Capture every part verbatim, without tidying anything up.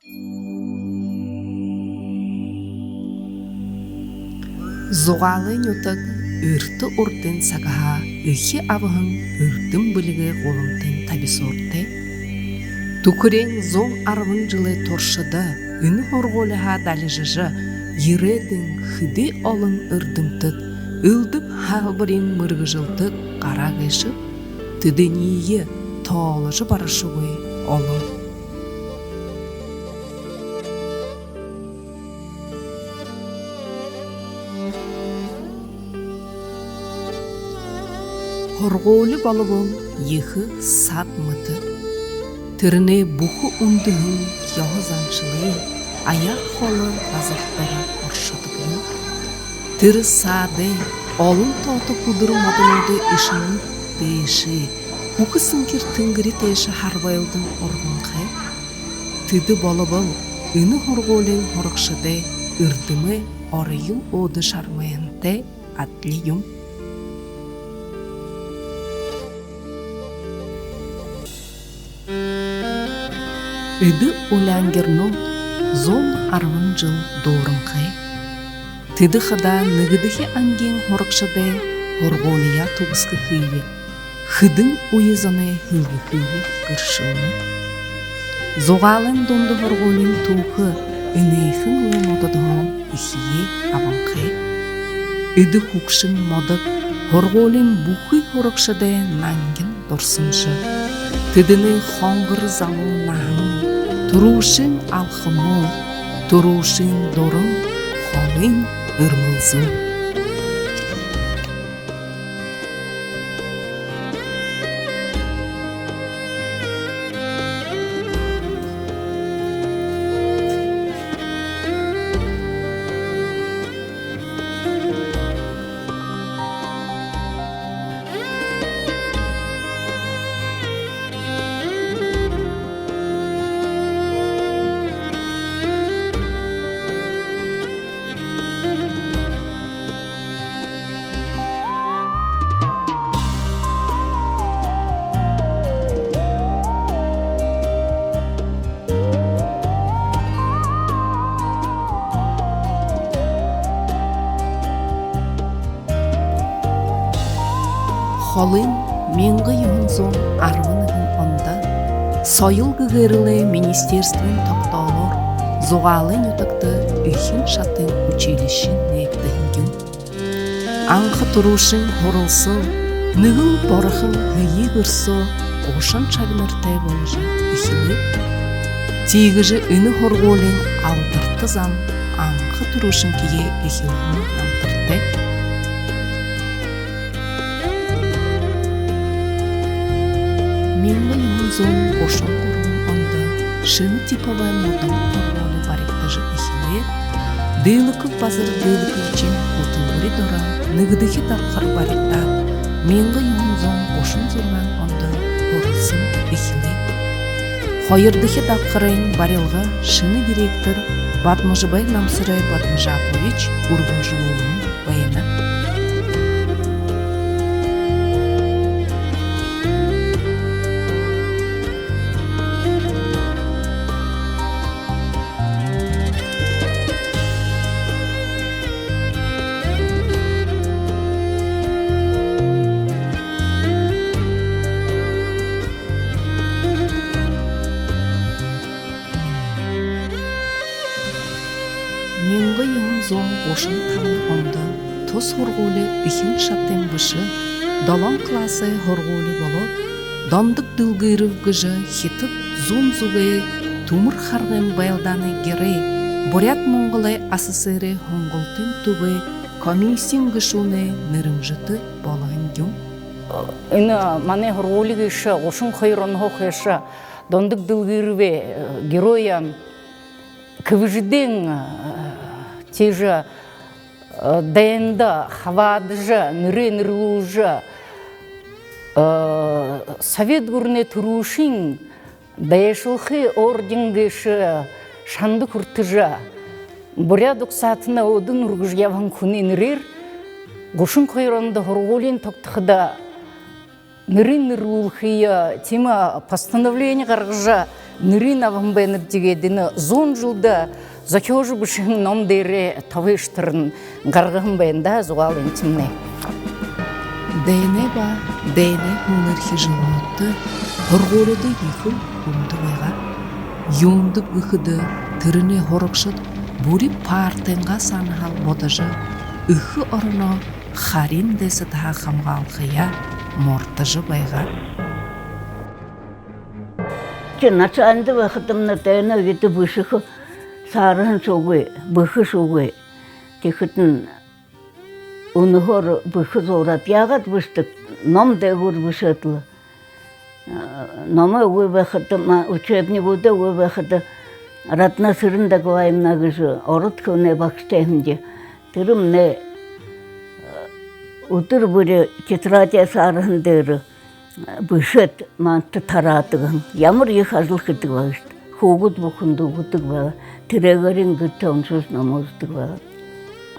Зугаалайн нютаг эртэ урдын сагһаа эхи абаһан эрдэм бэлигэй гуламтын табисууртай. Түхэреэн зуун арбан жэлэй туршада энэ һургуулиһаа далижажа, ерээдүйн хэды олон эрдэмтэд, элдэб һалбариин мэргэжэлтэд гараа гээшэ. Тэдэниие тооложо барашагүй олон. Һургуули болбол ехэ саад мэтэ. Тэрэнэй бүхэ үндэһэн ёһо заншалынь аяар холо газар доро оршодог юм. Тэрэ саадай олон тоото хүдэр модонуудай эшэнүүд дээшээ, хүхэ сэнхир тэнгэри тээшэ харбайлдан урганхай. Тэдэ болбол энэ һургуулиин һурагшадай эрдэмэй орёл өөдэ шармайһантай адли юм. Эдэ улянгернууд зуун арбан жэл дүүрэнхэй. Тэдэ хадаа нэгэдэхи ангиин һурагшадай һургуулияа түгэсхэхые, хэдэн үе зоной һэлгэхые гэршэлнэ. Зугаалайн дунда һургуулиин түүхэ энээхэн лэ мододһоо эхиеэ абанхай. Эдэ хүгшэн модод һургуулиин бүхы һурагшадай нангин дурсамжа. Тэдэнэй хонгор залуу наһан, түрүүшын алхамууд, түрүүшын дуран, холын эрмэлзэл. Холын мянга юһэн зуун арбан нэгэн ондо соёл гэгээрэлэй министерствын тогтоолоор Зугаалайн нютагта эхин шатын училищи нээгдэһэн юм. Анха түрүүшын һуралсал нэгэл борохон һэеы гэр соо гушан шабинартай боложо эхилээ. Тиигэжэ энэ һургуулиин алдарта зам анха түрүүшынхиеэ эхилһэн намтартай. Мянга юһэн зуун гушан гурбан ондо шэнэ типовой модон һургуули баригдажа эхилээ. Дылыков Базар Дылыковичын хүтэлбэри доро нэгэдэхи дабхар баригдаад, мянга юһэн зуун гушан зургаан ондо һуралсал эхилээ. Хоёрдохи дабхарай барилга шэнэ директор Бадмажабай Намсарай Бадмажапович үргэлжэлүүлһэн байна. Мянга юһэн зуун гушан табан ондо тус һургуули эхин шатын бэшэ, долоон классай һургуули болоод, Дондог Дэлгэров гэжэ Хитад зүүн зүгэй түмэр харгын байлдаанай герой, Буряад-Монголой АССР-эй һунгалтын түбэй комиссиин гэшүүнэй нэрэмжэтэ болоһон юм. Энэ манай һургуули гээшэ гушан хоёр онһоо хойшо Дондог Дэлгэровэй, э, геройн, КВЖД-эй, э, тиижэ, э, дайнда хабаадажа, нэрээ нэрлүүлжэ, э, Совет гүрэнэй түрүүшын Дайшалхы орден гээшэ шанда хүртэжэ, буряад угсаатанаа өөдэнь үргэжэ ябаһан хүнэй нэрээр гушан хоёр ондо һургуулиинь тогтоходо, нэрынь нэрлүүлхые, тиимэ постановлени гаргажа, Нэрыень абаһан байнабди гээд, энэ зуун жэлдэ зохёожо бэшэһэн ном дээрээ тобыштарынь гаргаһан байна даа, Зугаалай тиимэ. Дайнай ба дайнай һүүлээрхи жэлнүүдтэ һургуулида ехэл хүндэ байгаа. Юундэб гэхэдэ, тэрэнэй һурагшад бүри партынгаа саанаһаа бодожо, эхэ ороноо харин дайсадһаа хамгаалхаяа мордожо байгаа. Тиигээд начальнада байхадамнай дайнай үедэ бэшэхэ саарһаншьегүй, бэхэшьегүй. Тиихэдэнь үнэхөөр бэхэ зуураад, яагаад бэшэдэг, ном дээгүүр бэшээд лэ. Номой үгы байхада, ма-, учебнигүүдэй үгы байхада, Радна Сэрэн-Дагбаевна гэжэ ород хэлэнэй багшатай һэмди. Тэрэмнай үдэр бүри тетрадь саарһан дээрэ бэшээд, манда тараадаг һэн. Ямар ехэ ажал хэдэг байгаа гү. Хүүгэд бүхэндэ үгэдэг байгаа. Тэрээгээрынь гэртээ уншажа, ном үзэдэг байгаа.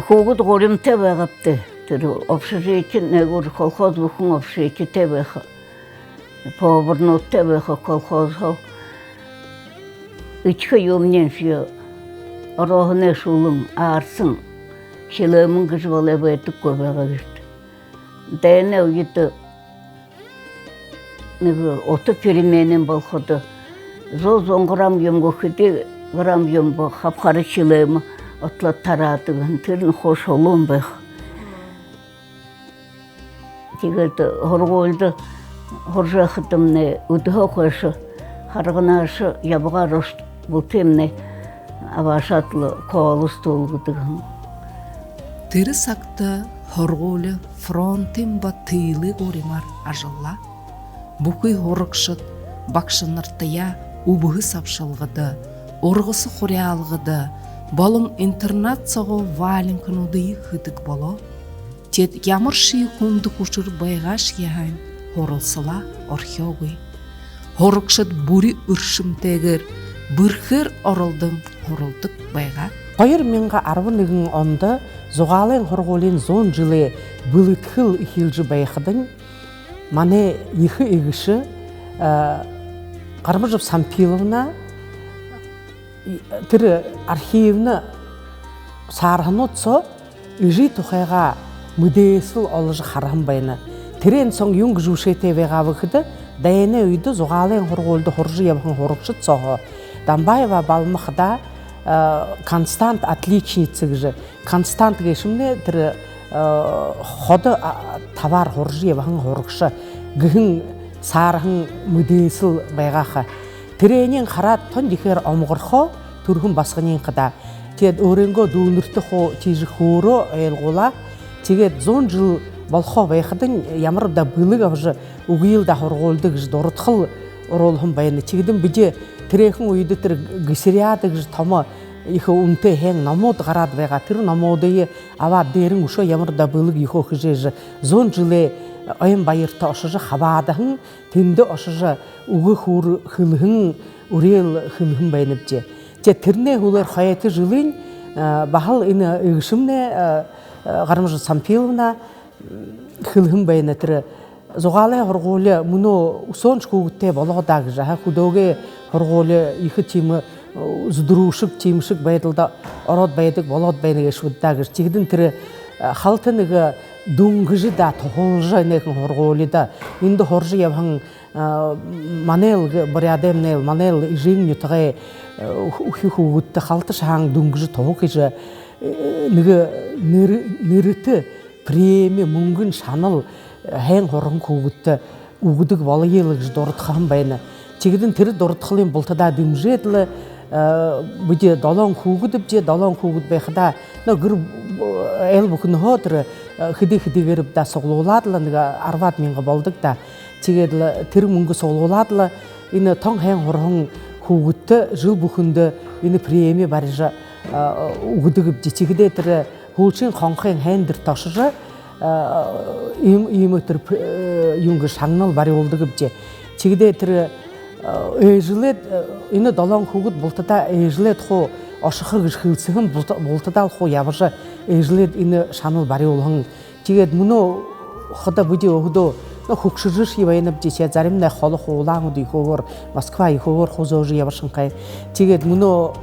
Хүүгэд гуримтай байгаабди. Тэрэ общежитиин нээгүүр, колхоз бүхэн общежититэй байха. Поварнуудтай байха колхозһоо. Эдихэ юумэниинь шье ороһоной шүлэн, аарсан, хилээмэн гэжэ болой байдаггүй байгаа гүт. Дайнай үедэ нэгэ ута переменын болоходо, зуу, зуун грамм юм гү, хэды грамм юм бэ, хабхара хилээмэ отолоод тараадаг һэн, тэрэнь хуу шулуун байха. Тиигээд һургуулида һуража байхадамнай үдэһөө хойшо харганааша ябагаар ошоод, бултыемнай абаашаад лэ колостуул гэдэг һэн. Тэрэ сагта һургуули фронтын ба тылай гуримаар ажаллаа. Бүхы һурагшад багшанартаяа үбһэ сабшалгада, ургаса хуряалгада болон интернат соогоо валенкануудые хэдэг болоо. Теэд ямаршье хүндэ хүшэр байгаашье һаань, һуралсалаа орхёогүй. Һурагшад бүри эршэмтэйгээр, бэрхээр оролдон һуралдаг байгаа. Хоёр мянга арбан нэгэн ондо Зугаалайн һургуулиин зуун жэлэй бэлэдхэл эхилжэ байхадань, манай ехэ эгэшэ, э, Гармажаб Сампиловна тэрэ архивна саарһанууд соо эжы тухайгаа мэдээсэл оложо хараһан байна. Тэрээн соо юун гэжэ бэшээтэй байгааб гэхэдэ, дайнай үедэ Зугаалайн һургуулида һуража ябаһан һурагшад сооһоо Дамбаева Балма хадаа, э, констант отличница гэжэ, констант гээшэмнай тэрэ, э, ходо, а, табаар һуража ябаһан һурагша гэһэн саарһан мэдээсэл байгаа ха. Тэрээниие хараад, тон ехээр омогорхоо, түрэһэн басаганиинь хадаа. Тиигээд өөрынгөө дүүнэртэ хуу тиижэ хөөрөө, ойлгуулаа. Тиигээд зуун жэл болохоо байхадань, ямар даа бэлэг абажа үгыел даа һургуулида гэжэ дурадхал оруулһан байна. Тиигээд бидэ тэрээхэн үедэ тэрэ Гэсэриада гэжэ томо ехэ үнэтэй һайн номууд гараад байгаа. Тэрэ номуудые абаад, дээрэнь үшөө ямар даа бэлэг ехэ хэжэ, зуун жэлэй ойн баярта ошожо хабаадаһан, тэндэ ошожо үгэ хүүр хэлэһэн, үреэл хэлэһэн байнабди. Тиигээд тэрэнэй һүүлээр хойто жэлынь, э, баһал энэ эгэшэмнай, э, э, Гармажа Сампиловна хэлэһэн байна, тэрэ Зугаалай һургуули мүнөө үсөөншье хүүгэдтэй болоо даа гэжэ, аха, хүдөөгэй һургуули ехэ тиимэ, э, зүдэрүүшэг, тиимэшэг байдалда ороод байдаг болоод байна гээшэбди даа гэжэ. Тиихэдэнь тэрэ, э, халта нэгэ дүнгэжэ даа, туһалжа, энээхэн һургуулида, эндэ һуража ябаһан, э, манайл гэ-, буряадаймнайл, манайл эжын нютагай, э, үх-, үхи хүүгэдтэ халта шаһаан дүнгэжэ, туһа хэжэ, э, нэгэ нэрэ-, нэрэтэ преми, мүнгэн шанал, э, һайн һураһан хүүгэдтэ үгэдэг болоёл гэжэ дурадхаһан байна. Тиихэдэнь тэрэ дурадхалынь бултадаа дэмжээд лэ, э, бидэ долоон хүүгэдбди, долоон хүүгэд байхадаа, но гэр, э, айл бүхэнһөө тэрэ, э, хэды хэдыгээрб даа суглуулаад лэ, нэгэ арбаад мянга болодог даа. Тиигээд лэ тэрэ мүнгэ суглуулаад лэ, энэ тон һайн һураһан хүүгэдтэ жэл бүхэндэ энэ преми барижа, э, үгэдэгбди. Тиихэдээ тэрэ һүүлшын хонхын һайндэртэ ошожо, э, иим-, иимэ тэрэ, э, юун гэжэ шагнал бариулдагбди. Тиихэдээ тэрэ, э, ээжэлээд, э, энэ долоон хүүгэд бултадаа ээжэлээд хуу ошохо гэжэ хэлсэһэн, булта-, бултадаал хуу ябажа, ээжэлээд энэ шагнал бариулһан. Тиигээд мүнөө хадаа бидэ өөһэдөө Хүгшэржэшье байнабди, заримнай холо хуулаан, одоо ехэ хөөрөөр, Москва ехэ хөөрөөр хуу зөөжэ ябашанхай. Тиигээд мүнөө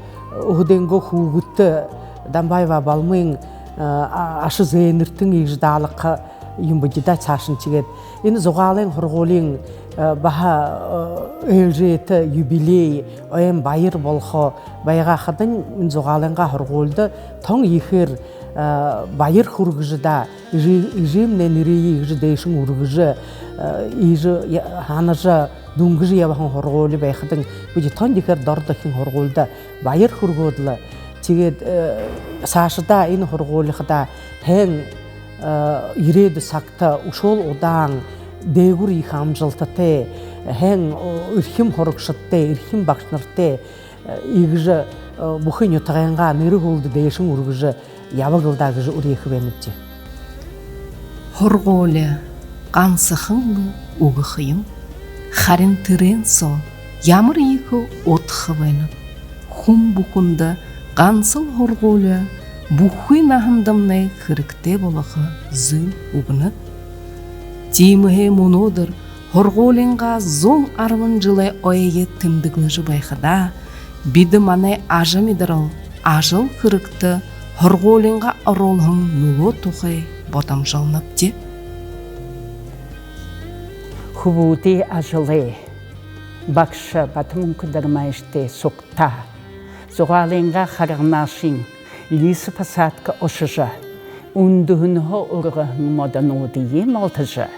өөһэдынгөө хүүгэдтэ, Дамбаева Балмын, э, а-, аша зээнэртэнь иигэжэ даалагха юм бэзэ даа саашань. Тиигээд энэ Зугаалайн һургуулиин, э, баһа, э, ээлжээтэ юбилей, ойн баяр болохо байгаа хадань, энэ Зугаалайнгаа һургуулида тон ехээр, э, баяр хүргэжэ даа, эжы-, эжымнай нэрые иигэжэ дээшэнь үргэжэ, э, иигэжэ я-, һанажа, дүнгэжэ ябаһан һургуули байхадань, бидэ тон ехээр дордохин һургуулида баяр хүргөөд лэ. Тиигээд, э, саашадаа энэ һургуули хадаа һайн, э, ерээдүй сагта үшөөл удаан, дээгүүр ехэ амжалтатай, һайн, э, эрхим һурагшадтай, эрхим багшанартай, э, иигэжэ, э, бүхы нютагайнгаа нэрэ һүүлдэ дээшэнь үргэжэ ябаг лэ даа гэжэ үреэхэ байнабди. Һургуули гансахан лэ үгэхэ юм. Харин тэрээн соо ямар ехэ удха байнаб. Хүн бүхэндэ гансал һургуули бүхы наһандамнай хэрэгтэй болохо зүйл үгэнэ. Тиимэһээ мүнөөдэр һургуулиингаа зуун арбан жэлэй ойе тэмдэглэжэ байхадаа, бидэ манай ажамидарал, ажал хэрэгтэ һургуулиингаа оруулһан нүлөө тухай бодомжолнобди. Хүбүүдэй ажалай багша Батамүнхэ Дармаевичтай сугтаа Зугаалайнгаа харганаашын лесопосадка ошожо, үндэһэнһөө ургаһан модонуудые малтажа,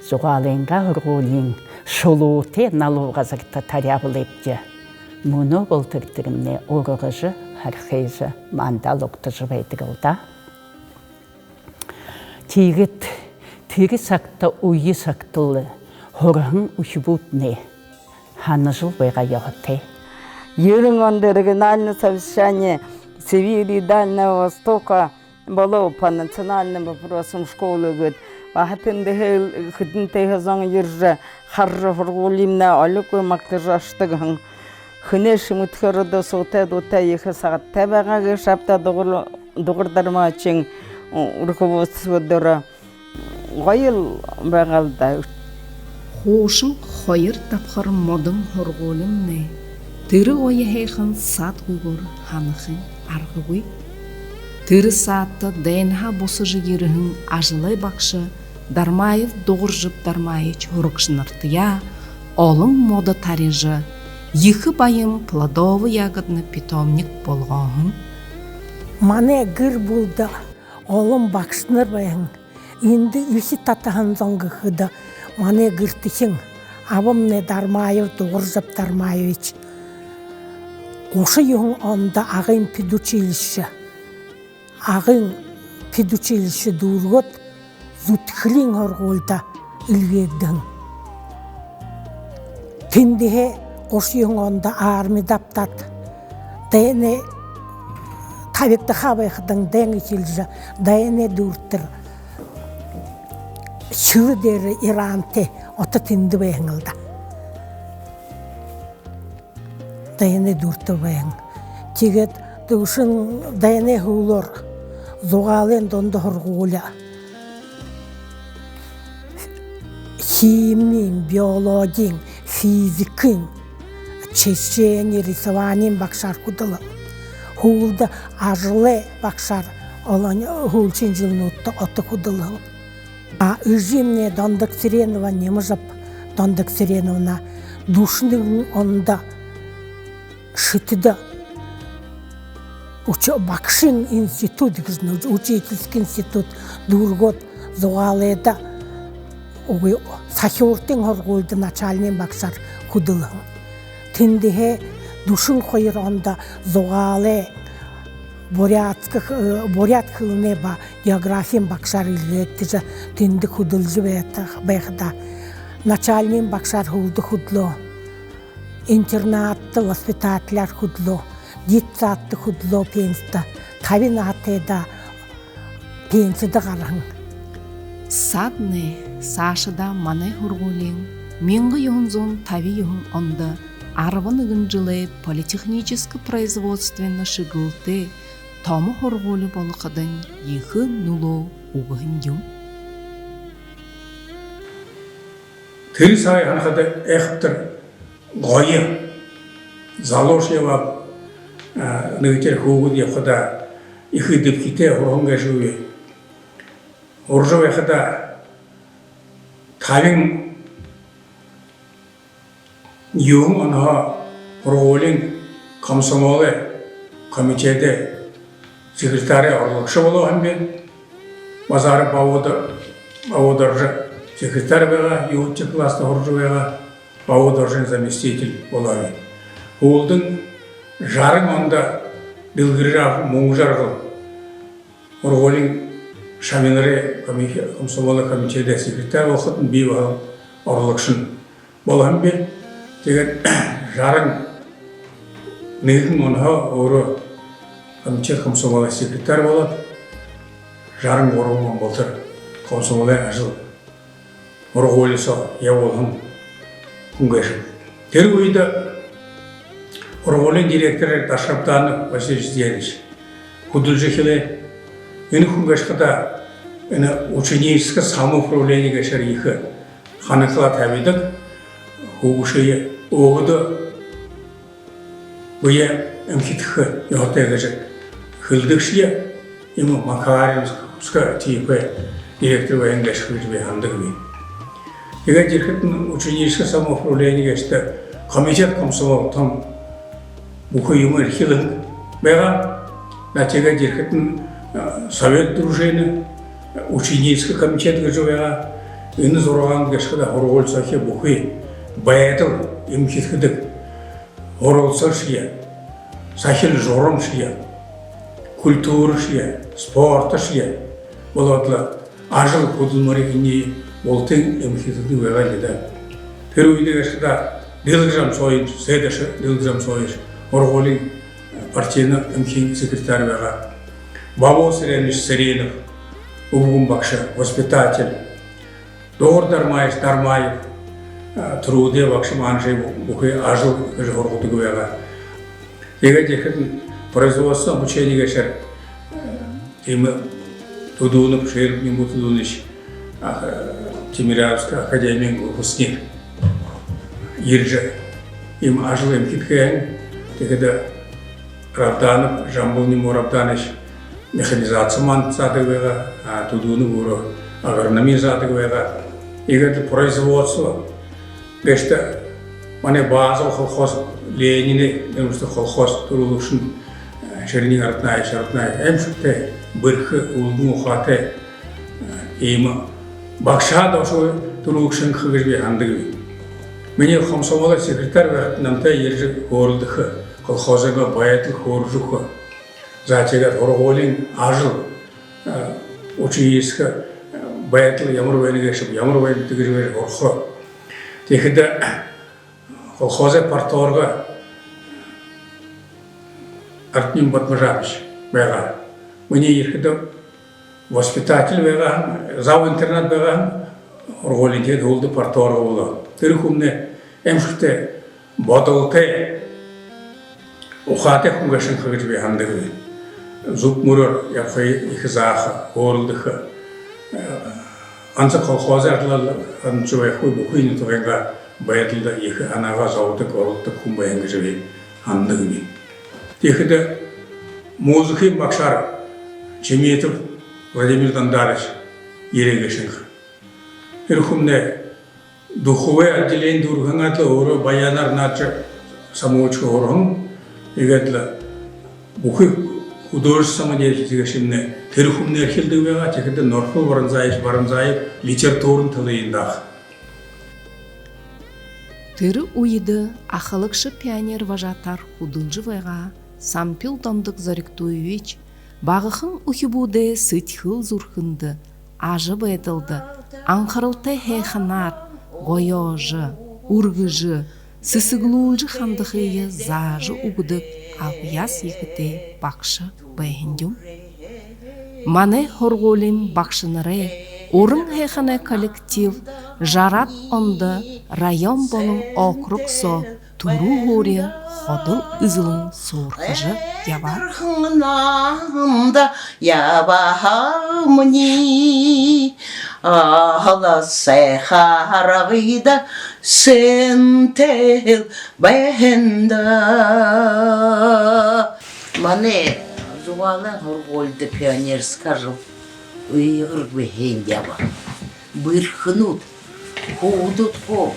Зугаалайнгаа һургуулиин шулуутай налуу газарта таряабалайбди. Мүнөө болотор тэрэмнай ургажа, хархижа, мандаа лэ угтажа байдаг лэ даа. Тиигээд тэрэ сагта, үе сагта лэ һураһан үхибүүднай һанажал байгаа ёһотой. Ерэн ондо региональное совещание Сибири и Дальнего Востока болоо по национальным вопросам школы гээд. Баһа тэндэһээ хэдэн тэһэ зон ерэжэ, хаража, һургуулимнай олиггүй магтажа ошодог һэн. Хэнэйшье мэдэхээр, одоо суутай дуутай, ехэ сагтай байгаа гээшэ ааб даа, Дугар, Дугар Дармаевичай руководство дээрэ. Гоёл байгаал даа. Хуушан хоёр дабхар модон һургуулимнай тэрэ гоё һайхан садгүйгөөр һанахын аргагүй. Тэрэ садта дайнһаа бусажа ерэһэн ажалай багша Дармаев Дугаржаб Дармаевич һурагшанартаяа олон модо таряжа, ехэ баян плодово-ягодный питомник болгоо һэн. Манай гэр бүлэдэ олон багшанар байһан. Эндэ үхи татаһан зон гэхэдэ, манай гэртэхин, абамнай Дармаев Дугаржаб Дармаевич гушан юһэн ондо Агын педучилище, Агын педучилище дүүргээд, Зүдхэлиин һургуулида эльгээгдэһэн. Тэндэһээ гушан юһэн ондо армида абтаад, дайнай табигдахаа байхадань, дайн эхилжэ, дайнай дүүрэтэр хилэ дээрэ Ирантай ото тэндэ байһан лэ даа. Дайнай дүүрэтэр байһан. Тиигээд дүшэн дайнай һүүлээр Зугаалайн дунда һургуули химиин, биологиин, физикын, черчениин, рисованиин багшаар хүдэлһэн. Һүүлдэ ажалай багшаар олон һүүлшын жэлнүүдтэ ото хүдэлһэн. А эжымнай Дондогцыренова Нимажаб Дондогцыреновна дүшэн нэгэн ондо Шэтэдэ үч-, багшын институт гэжэ, ну, учительский институт дүүргээд, Зугаалайда, үгы, Сахюуртын һургуулида начальнын багшаар хүдэлһэн. Тэндэһээ дүшэн хоёр ондо Зугаалай буряадска, э, буряад хэлэнэй ба географиин багшаар эльгээгдэжэ, тэндэ хүдэлжэ байха-, байхадаа, начальнын багшаар һүүлдэ хүдэлөө. Интернатта воспитателяар хүдэлөө, детсадта хүдэлөө, пенсидэ, табин наһатайдаа пенсидэ гараһан. Саднай саашадаа манай һургуулиин мянга юһэн зуун табин юһэн ондо арбан нэгэн жэлэй политехническэ производственна шэглэлтэй томо һургуули болоходонь ехэ нүлөө үгэһэн юм. Тэрэ сагые һанахада, айхабтар гоё. Залуушье ябаа, а, нэгэтэ хүүгэд ябахада ехэ эдэбхитэй һураһан гээшэ гү. Һуража байхада табин юһэн онһоо һургуулиин комсомолой комитедэй секретарай орлогшо болоо һэм би. Базаров Бабу-, Бабу-Доржо секретарь байгаа, юһэдэхи класста һуража байгаа, Бабу-Доржын заместитель болоо би. Һүүлдэнь жаран ондо дэлгэржэ абаһан Мүнхэжаргал һургуулиин шабинарай коми-, комсомолой комитедэй секретарь болоходонь би баһал орлогшонь болоо һэм би. Тиигээд жаран нэгэн онһоо өөрөө комитет комсомолой секретарь болоод, жаран гурбан он болотор комсомолой ажал һургуули соо ябуулһан хүн гээшэб. Тэрэ үедэ һургуулиин директор Даширабданов Василий Зенович хүдэлжэ эхилээ. Энэ хүн гээшэ хадаа энэ ученическое самоуправление гээшээр ехэ һанахалаа табидаг, хүүгэшые өөһэдөө бэеэ эмхидхэхэ ёһотой гэжэ хэлэдэгшье, иимэ Макаренковска типэй директор байһан гээшэ гэжэ би һанадаг би. Тиигээд ерэхэдэнь ученическое самоуправление гээшэдэ комитет комсомол тон бүхы юумэ эрхилһэн байгаа. Наа, тиигээд ерэхэдэнь, а, совет дружины, ученический комитет гэжэ байгаа. Энэ зургаан гээшэ хадаа һургуули соохи бүхы байдал эмхидхэдэг. Һуралсалшье, сахил журамшье, культурашье, спортошье болоод лэ ажал хүдэлмэри энээниие бултыень эмхидхэдэг байгаа лэ даа. Тэрэ үедэ гээшэ хадаа Дэлгэ Жамсоевич, Сэдэшэ Дэлгэ Жамсоевич һургуулиин партийна эмхиин секретарь байгаа. Бабу Сэрэнович Сэрэнов, үбгэн багша, воспитатель. Дугар Дармаевич Дармаев, а, түрүүдэй багша, маанашье бүхы ажал гэжэ һургадаг байгаа. Тиигээд ерэхэдэнь производственное обучение гээшээр, э, иимэ Тудунов, Широв-Нимбу Тудунович, а, э, Тимирязевская академиин выпускник ерэжэ, иимэ ажал эмхидхээ һэн. Тиихэдэ Рабданов, Жамбал-Нимбу Рабданович механизация манда заадаг байгаа, а, Тудунов өөрөө агрономия заадаг байгаа. Иигээд производство гээшэдэ манай база колхоз, Ленинэй нэрэмжэтэ колхоз түрүүлэгшэнь, э, Шэрэнын Аратнаевич Аратнаев аймшагтай бэрхэ, үлгэн ухаатай, э, иимэ багшаһаа доошо түрүүлэгшэ һэн гэжэ би һанадаг би. Минии комсомолой секретарь байхадань намтай ерэжэ хөөрэлдэхэ, колхозойнгоо байдал хөөрэжэ үгэхэ. За, тиигээд һургуулиин ажал, э, ученический, э, байдал ямар байна гээшэб, ямар байна гэжэ һурахаа. Тиихэдэ колхозой парторго Артамин Бадмажапович байгаа. Минии ерэхэдэ воспитатель байгаа, зав интернат байгаа, һургуулиин, тиигээд һүүлдэ парторго болоо. Тэрэ хүмнай аймшагтай бодолтой, ухаатай хүн гээшэ һэн гэжэ би һанадаг би. Зүб мүрөөр ябахые ехэ зааха, хөөрэлдэхэ. Ганса колхозой ажалаар һанажа байхагүй, бүхы нютагайнгаа байдалда ехэ һанаагаа зободог, оролдодог хүн байһан гэжэ би һанадаг би. Тиихэдэ музыкын багшаар Чимитов Владимир Дандарович ерээ гээшэ һэн. Тэрэ хүмнай духовой отделение дүүргэһэн аад лэ, өөрөө баянаар наадажа, самоучка һураһан. Иигээд лэ бүхы художественная самодеятельность гээшэмнай тэрэ хүмнай эрхилдэг байгаа. Тиихэдэ Норхол Баранзаевич Баранзаев литературын талыень дааха. Тэрэ үедэ ахалагша пионер вожатаар хүдэлжэ байгаа Сампил Дондог Зориктуевич багахан үхибүүдэй сэдьхэл зүрхэндэ, ажабайдалда анхаралтай һайханаар, гоёожо, үргэжэ, сэсэглүүлжэ хандахые заажа үгэдэг абьяас ехэтэй багша байһан юм. Манай һургуулиин багшанарай уран һайханай коллектив жараад ондо район болон округ соо түрүү һуури ходол эзэлэн суурхажа ябаа. Ябахамни Аласай харгыда сэнтэй байһан даа. Манай Зугаалайн һургуулида пионерская ажал уйгаргүй һэн ябаа. Бэрхэнүүд, хүүгэдүүд хуу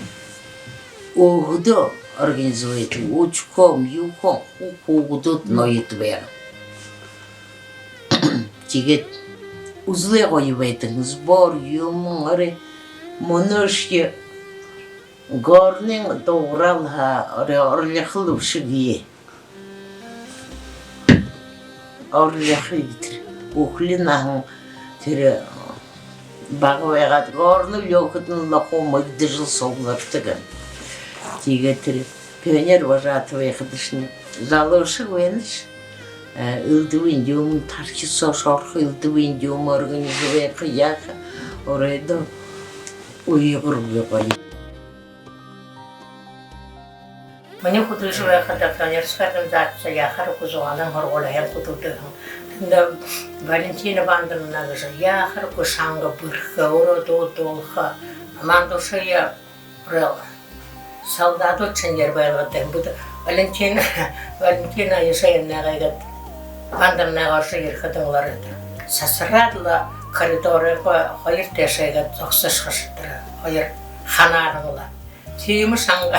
өөһэдөө организовать, учком, юухон, хуу хүүгэдүүд ноёд байгаа. Тиигээд үзэлэй гоё байдаг, сбор юумэн, орой мүнөөшье горнын дуугарал һаа, орой орлихол бшэгые. Орлихо тэрэ үхэлэй наһан тэрэ бага байгаад, горно лёохотон лохо мэгдэжэл суглардаг. Тиигээд тэрэ пионер вожатый байхадашни залуушаг байнаш. Э, элдэбын юумэн тархи соо шорохо, элдэбын юумэ организовать һэхэ, яаха, оройдоо уйгаргүй гоё. Минии хүдэлжэ байхада пионерская организация яахаар үгы, Зугаалайн һургуулиһаа хүдэлдэг һэн. Тэндэ Валентина Ивановна гэжэ яахаар үгы шанга бэрхэ, өөрөө дуу дуулаха. Мандуушье, орой солдадууд шэнгеэр байлгадаг һэн. Бидэ Валентина, Валентина Аюшеевна гээд, Ивановна орожо ерэхэдэнь лэ оройдоо сасараад лэ коридорой хоёр тээшээгээ зогсошохо шэдэрэ, хоёр ханааран лэ. Тиимэ шанга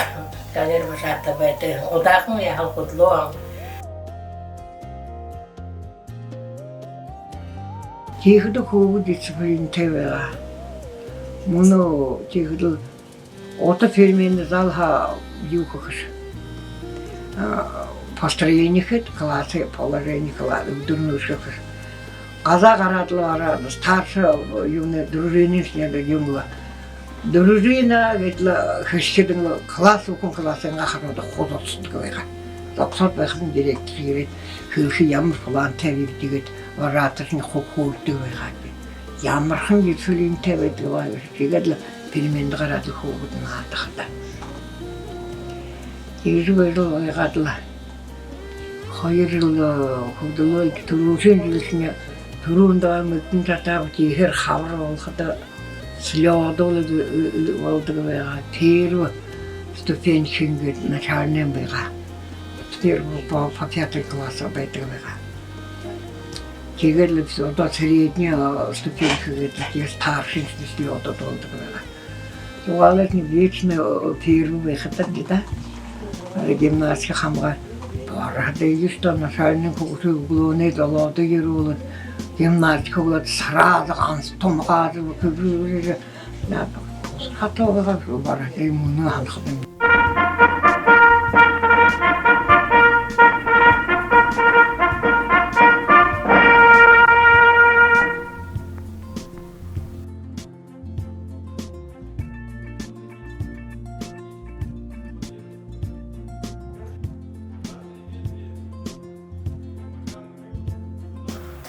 пионер вожатый байдаг. Удаахан яһала хүдэлөө. Тиихэдэ хүүгэд дисциплинтэй байгаа. Мүнөө тиихэдэл одоо переменный зал һаа юу хэхэш. А, построение хээд, классы, положение, класс, үдэрнүүдые хэхэш. Газаа гараад лэ ороод, старший юунэй, дружинын шэнги юм лэ. Дружина гээд лэ хэшхэдэнь лэ класс, бүхы классайнгаа ханууд хуу зогсодог байгаа. Зогсоод байхадань директор ерээд, хэлэхэ: ямар плантай бэ гээд, вожатыешни хуу хөөрэлдэдэг байгаа. Ямархан дисциплинтэй байдаг бэ. Тиигээд лэ переменда гараад лэ хүүгэд наадаха даа. Тиигэжэ байжал байгаад лэ хоёр жэл, э, хүдэлөө. Түрүүшын жэлшни, түрүүндэ мэдэн шатаагүй, тиихээр хабар болоходо слёт бол, э, э, болодог байгаа. Первый ступень шэнги гээд начальнай байгаа. С первого по, по пятый класс байдаг байгаа. Тиигээд лэ одоо средний, э, ступень гээд лэ, тиигээд старший слёт болодог байгаа. Зугаалайшни вечно, э, первый байха даа. Э, гимназия хамга. Бараха даа, ешта начальнай хүгжөөгөө үглөөнэй долоодо ерүүлээд, гимназия хүлөөд, сразу ганса тумгаажа хүгжөөжэ. Яа, хатуу байгаа, бараха даа, мүнөө һанахадам.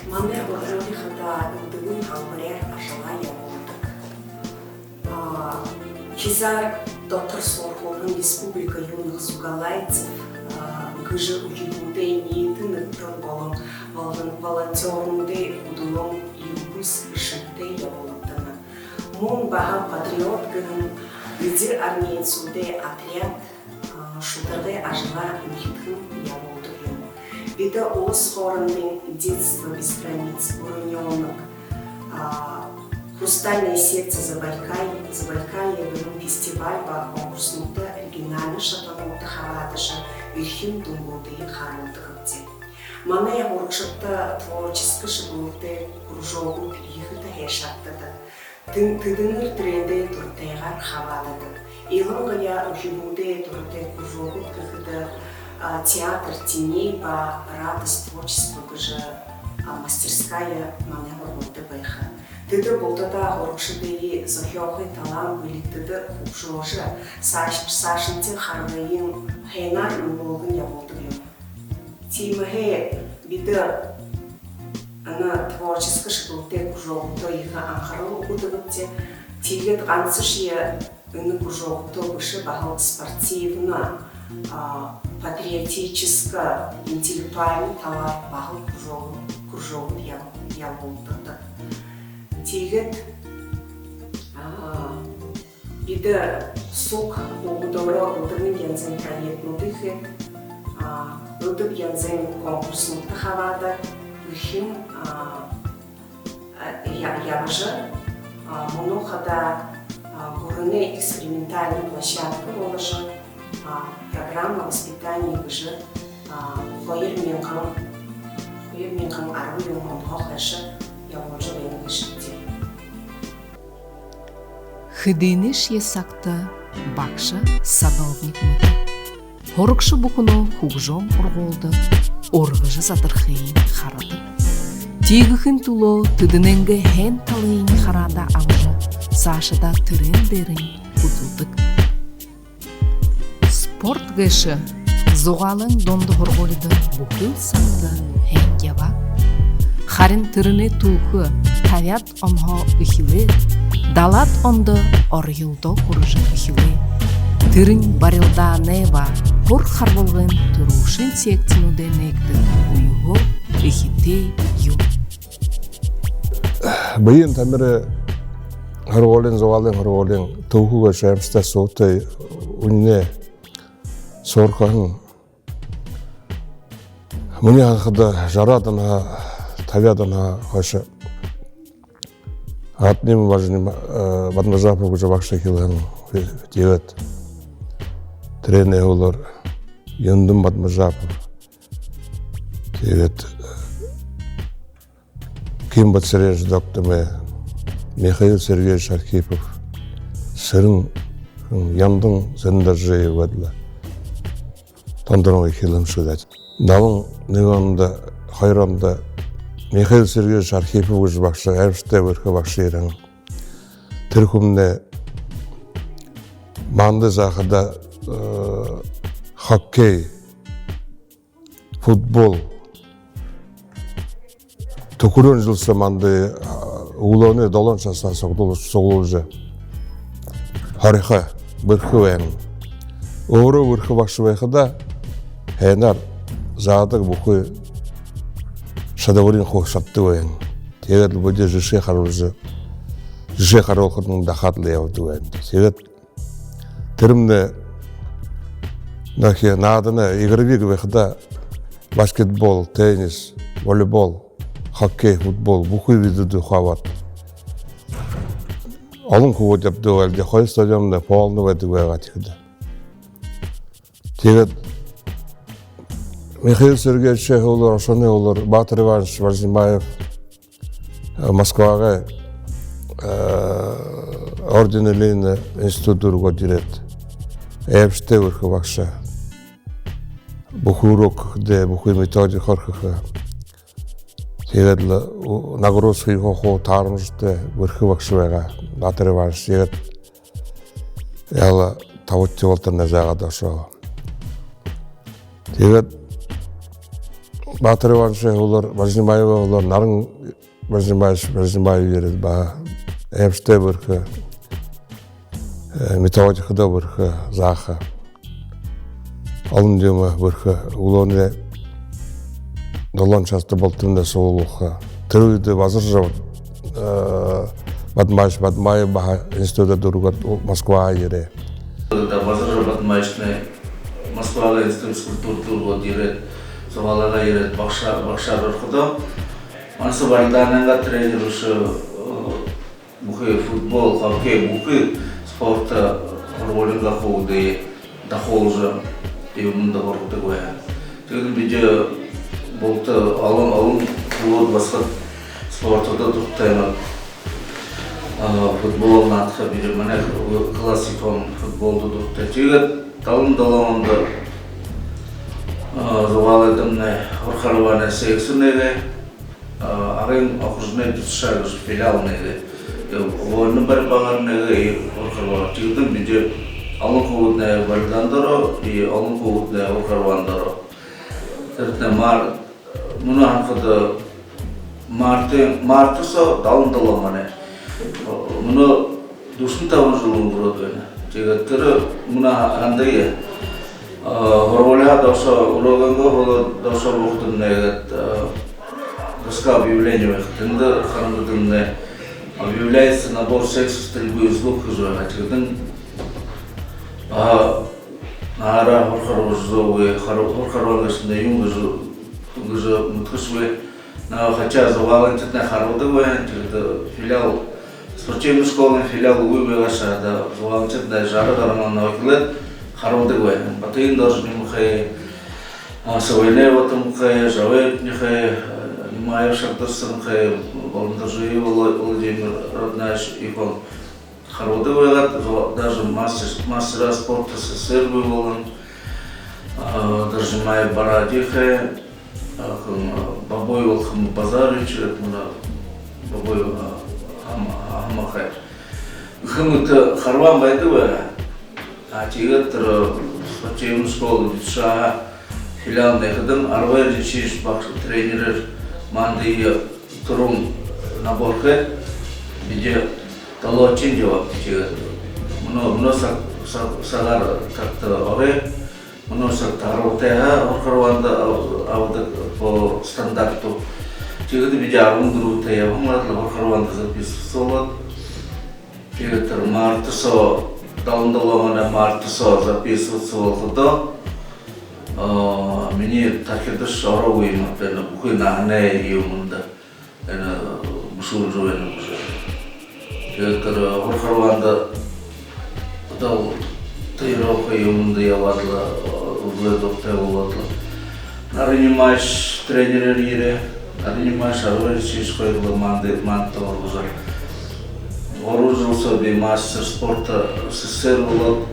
Манай һургуули хадаа элдэбын һалбаряар ажалаа ябуулдаг. А, хизаар дотор суурхуулһан «Республика юных зугаалайцев», а, гэжэ үхибүүдэй ниитэ нэгдэл болон волон-, волонтёрнуудай хүдэлөөн элбэг эшэгтэй ябуулагдана. Мүн баһа «Патриот» гэһэн эдир армейцуудай отряд, а, шударгай ажалаа энхидхэн ябуулдаг юм. Бидэ улас хоорондын «Детство без границ», «Уронёнок», а, «Хрустальное сердце Забайкалья», «Забайкалье» гэһэн фестиваль ба конкурснуудта региональна шатануудта хабаадажа, эрхим дүнгүүдые харуулдагбди. Манай һурагшадта творческа шэглэлтэй кружогууд ехэтэ һайшаагдадаг. Тэн-, тэдэнэр тэрээндээ дуратайгаар хабаададаг. Илангаяа үхибүүдэй дуратай кружогууд гэхэдэ, а, «Театр теней» ба «Радость творчества» гэжэ, а, мастерская манай һургуулида байха. Тэдэ бултадаа һурагшадые зохёохы талаан бэлигтэдэ хүгжөөжэ, сааш-, саашанхи харгыень һайнаар үргэн ябуулдаг юм. Тиимэһээ бидэ энэ творческа шэглэлтэй кружогуудта ехэ анхарал үгэдэгбди. Тиигээд гансашье энэ кружогуудта бэшэ, баһал спортивна, а, патриотическа, интеллектуальна талаар баһал кружогууд, кружогууд яб-, ябуулдаг. Тиигээд А, бидэ суг үбгэдөөрөө элдэб янзын проектнүүдые хээд, а, элдэб янзын конкурснуудта хабаадаг, эрхим, а, а, я-, ябажа, а, мүнөө хадаа, а, гүрэнэй экспериментальный площадка боложо, а, программа воспитания гэжэ, а, хоёр мянган, хоёр мянган арбан юһэн ондо хойшо ябуулжа байна гээшэбди. Хэдынэшье сагта багша садовник мэтэ. Һурагша бүхэнөө хүгжөөн һургуулида ургажа задархыень харадаг. Тиигэхын түлөө тэдэнэйнгээ һайн талыень хараадаа абажа, саашадаа тэрээн дээрэнь хүдэлдэг. Спорт гээшэ Зугаалайн дунда һургуулида бүхы л сагта һайн ябаа. Харин тэрэнэй түүхэ табяад онһоо эхилээд, далаад ондо оргилдоо хүрэжэ эхилээ. Тэрэнь барилдаанай ба һур харбалгын түрүүшын секцинүүдэй нээгдэ үеһөө эхитэй юм. Бэеын тамирай һургуулиин, Зугаалайн һургуулиин түүхэ гээшэ аймшагтай суутай, үнинэй суурхаһан. Минии һанахада, жараад онһоо, табяад онһоо хойшо Адним Бажним-, э, Бадмажапов гэжэ багша эхилһэн. Тиигээд тэрэнэй һүүлээр Юндэн Бадмажапов. Тиигээд, э, Ким Батсережа Доктомэ, Михаил Сергеевич Архипов, Сэрэн, Яндан Сэндэржиев гээд лэ тондорон эхилһэн шуу даа. Далан нэгэн ондо, хоёр ондо Михаил Сергеевич Архипов гэжэ багша, аймшагтай бэрхэ багша ерээ. Тэрэ хүмнай манда заахада, э, хоккей, футбол, түхэреэн жэл соо манда, а, үглөөнэй долоон часаа суглуул-, суглуулжа һургаха бэрхэ байна. Өөрөө бэрхэ багша байхадаа, һайнаар заадаг, бүхы шадабариинь хуу шаддаг байна. Тиигээд лэ бидэ жэшээ харуулжа, жэшээ харуулхадань дахаад лэ ябадаг байна. Тиигээд тэрэмнай нөөхи наадана, игровик байхада баскетбол, теннис, волейбол, хоккей, футбол, бүхы видүүдые хуу абаад, олон хүбүүд ябадаг байлди, хоёр стадионнай полно байдаг байгаа тиихэдэ. Тиигээд Михаил Сергеевичэй һүүлээр, ошоной һүүлээр Баатар Иванович Бажнимаев, э, Москвагай, э, орден Ленина институт дүүргээд ерээд, аймшагтай бэрхэ багша. Бүхы урок хэхэдээ, бүхы методик хөөрэхэ. Тиигээд лэ у-, нагрузка хуу таарамжатай, бэрхэ багша байгаа Баатар Иванович. Тиигээд яһала табадахи болоторнай заагаад ошоо. Тиигээд Баатар Ивановичай һүүлээр, Бажнимаевай һүүлээр Наран Бажнимаевич Бажнимаев ерээд, баһа аймшагтай бэрхэ, э, методикада бэрхэ, зааха. Олон юумэ бэрхэ, үглөөнэй долоон часта болотормнай суглуулха. Тэрэ үедэ Базаржаб, э, Бадмаевич Бадмаев баһа института дүүргээд, Москваһаа ерээ. Базаржаб Бадмаевичнай Москвагай институт физкультурада дүүргээд ерээд, Зугаалайгаа ерээд, багша-, багшаар ороходоо, манай соо барилдаанайнгаа тренер бэшэ, э, бүхы футбол, хоккей, бүхы спорт һургуулиингаа хүүгэдые дахуулжа, юумэндэ һургадаг байгаа. Тиигээд бидэ булта олон, олон хүүгэд басагад спортдо дуратай юм. А, футбол наадаха, бидэ, манай класс ехэ футболдо дуратай. Тиигээд далан долоон ондо, а, Зугаалайдамнай һур харбаанай секци нээгээ, а, Агын окружной ДЮСШ гэжэ филиал нээгээ. Э, вольная борьба нээгээ, и һур харбаан. Тиигээд бидэ олон хүүгэднай барилдаанда ороо, и олон хүүгэднай һур харбаанда ороо. Тэрэтнай мар-, мүнөө һанахада, мартын, март соо далан долоон манай. Мүнөө дүшэн табан жэл үнгэрөөд байна. Тиигээд тэрэ мүнөө һа-, һанадагты, а, һургуулиһаа доошоо, урокынгоо һүүлээр доошоо буухадамнай гээд, а, доска объявлений байха. Тэндэ харангадамнай Объявляется набор средств стрельбы из лука гэжэ байгаа. Тиигээд лэ, а, наадаа һураха, һураха, һураха гэжэ, юун гэжэ, гэжэ мэдэхэгүй. Но хотя Зугаалайнхид харбадаг байна, тиигээд лэ филиал, спортивный школын филиал үгы байгаа шадаа, Зугаалайнхид жара гаран нөөхилөөд харбадаг байна. Батыень Доржо нимахай, а, Савайнай Батомхай, Жавай Эрдэниихэй, а, Нимаев Шагдарсанхай, Болондоржиев Вла-, Владимир Раднаевич, их он харбадаг байгаад, зо-, даже мастер, мастера спорта СССР бии болоно. А, Доржимаев Барадихай, а, хм, а, Бабой Волхом Базарович, это мына Бабой, а, Хам-, Хамахай. Хэмтэ харбаан байдаг байгаа. А тиигээд тэрэ спортивный школа, детсад, филиал нээхэдэнь, Арвай Ринчиевич багша тренерээр мандые түрүүн набортой бидэ долоочиин ябаа тиигээд. Мүнөө, мүнөө саг-, саг-, сагаар тагта орой, мүнөө сагта арбатайһаа һур харбаанда аб-, абадаг по стандарту. Тиигээд бидэ арбан дүрбэтэй ябаһан лэ, һур харбаанда записываться болоод. Тиигээд тэрэ марта соо, далан долоон оной марта соо записываться болоходоо, а, минии тархидашье ороогүй юм, тэрэ бүхы наһанай юумэндэ, тэрэ, бэшүүлжэ байна гэжэ. Тиигээд тэрэ һур харбаанда одоол тренировка юумэндэ ябаад лэ, а, үглөө дуртай болоод лэ. Нарин Нимаевич тренерээр ерээ. Нарин Нимаевич, Арвай Ринчиевич хоёр лэ манда, манда оролдожо. Гурбан жэл соо би мастер спорта СССР болоод,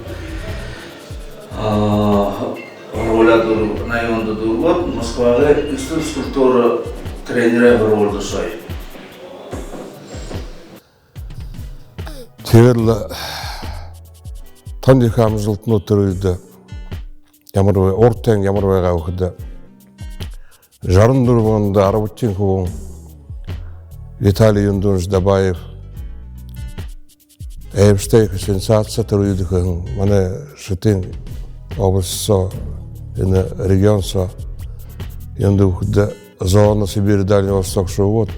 а, һургуулияа дүүр-, наян ондо дүүргээд, Москвагай институт физкультурын тренерэй һургуулида ошоё. Тиигээд лэ тон ехэ амжалтанууд тэрэ үедэ ямар бай-, урдань ямар байгаа гэхэдэ, жаран дүрбэн ондо арбадахи хүбүүн Виталий Юндунович Дабаев, аймшагтай ехэ сенсаци тэрэ үедэ хэһэн, манай Шэтын область соо, энэ регион соо, юундэ гэхэдэ, зона Сибирь, Дальний Восток шүүгээд,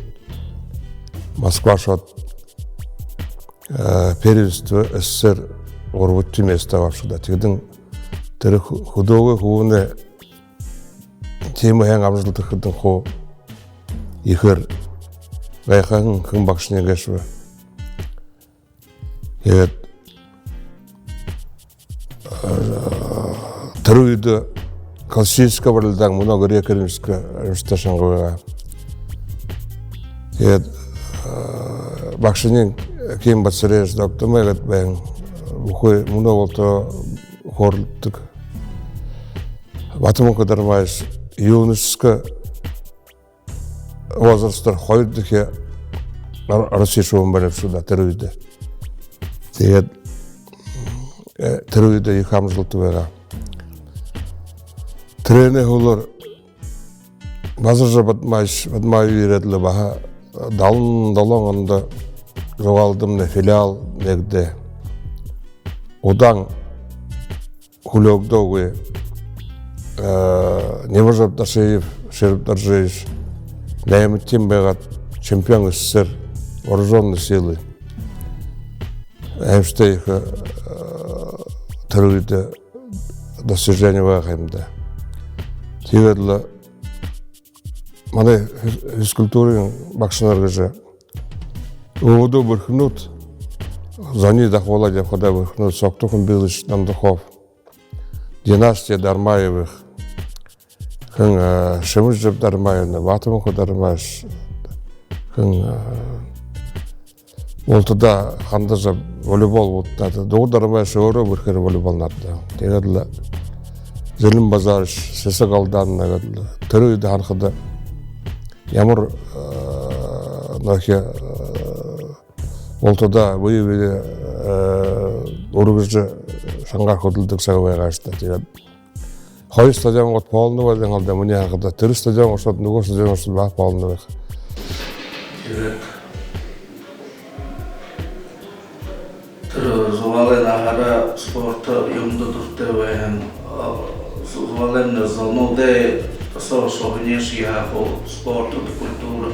Москва ошоод, э, первенство СССР гурбадахи место абаашадаг. Тиихэдэнь тэрэ хү-, хүдөөгэй хүбүүнэй тиимэ һайн амжалта хэхэдэнь хуу ехээр гайхаһан хэн багшань гээшэб. Тиигээд, э, тэрэ үедэ классическа барилдаан мүнөө грек-римска аймшагтай шанга байгаа. Тиигээд, э, багшань Ким Батсареевич Догдомой гээд байһан, бүхы мүнөө болотор хөөрэлдэдэг. Батомунхай Дармаевич юношескэ возрастаар хоёрдохи Ро-, Россиин шүүһэн болоошоо даа тэрэ үедэ. Тиигээд, э, тэрэ үедэ ехэ амжалта байгаа. Тэрэнэй һүүлээр Базаржаб Бадмаевич, Бадмаев ерээд лэ баһа далан долоон ондо Зугаалайдамнай филиал нээгдээ. Удаан хүлеэгдөөгүй, э, Нимажаб Дашиев, Шираб Доржиевич, наймадахи байгаад, чемпион СССР, вооружённые силы. Аймшагтай ехэ, э, тэрэ үедэ достижени байгаа юм даа. Тиигээд лэ манай физ-, физкультурын багшанар гэжэ өөһэдөө бэрхэнүүд, зониие дахуулаад ябахадаа бэрхэнүүд: Соктохан Билыч Дондоков, династия Дармаевых, хэн, э, Шэмэжаб Дармаевна, Батомунхай Дармаевич, хэн, э, бултадаа хандажа волейбол бултадаа. Дугар Дармаевич өөрөө бэрхээр волейбол наададаг. Тиигээд лэ Зэлэн Базарович, Сэсэг Алдановна гээд лэ. Тэрэ үедэ һанахада, ямар, э, нөөхи, э, бултадаа бэе бэеэ, э, үргэжэ, шангаар хүдэлдэг саг байгаа шта. Тиигээд хоёр стадион гот полно болоһон лэ даа, минии һанахада. Тэрэ стадион ошоод, нүгөө стадион ошоод, баһа полно байха. Тиигээд тэрэ Зугаалайн наһаараа спорт юумэндэ дуратай байһан, а, Зугаалайн зонуудай соо шуһаниие яаха, спорт, культура.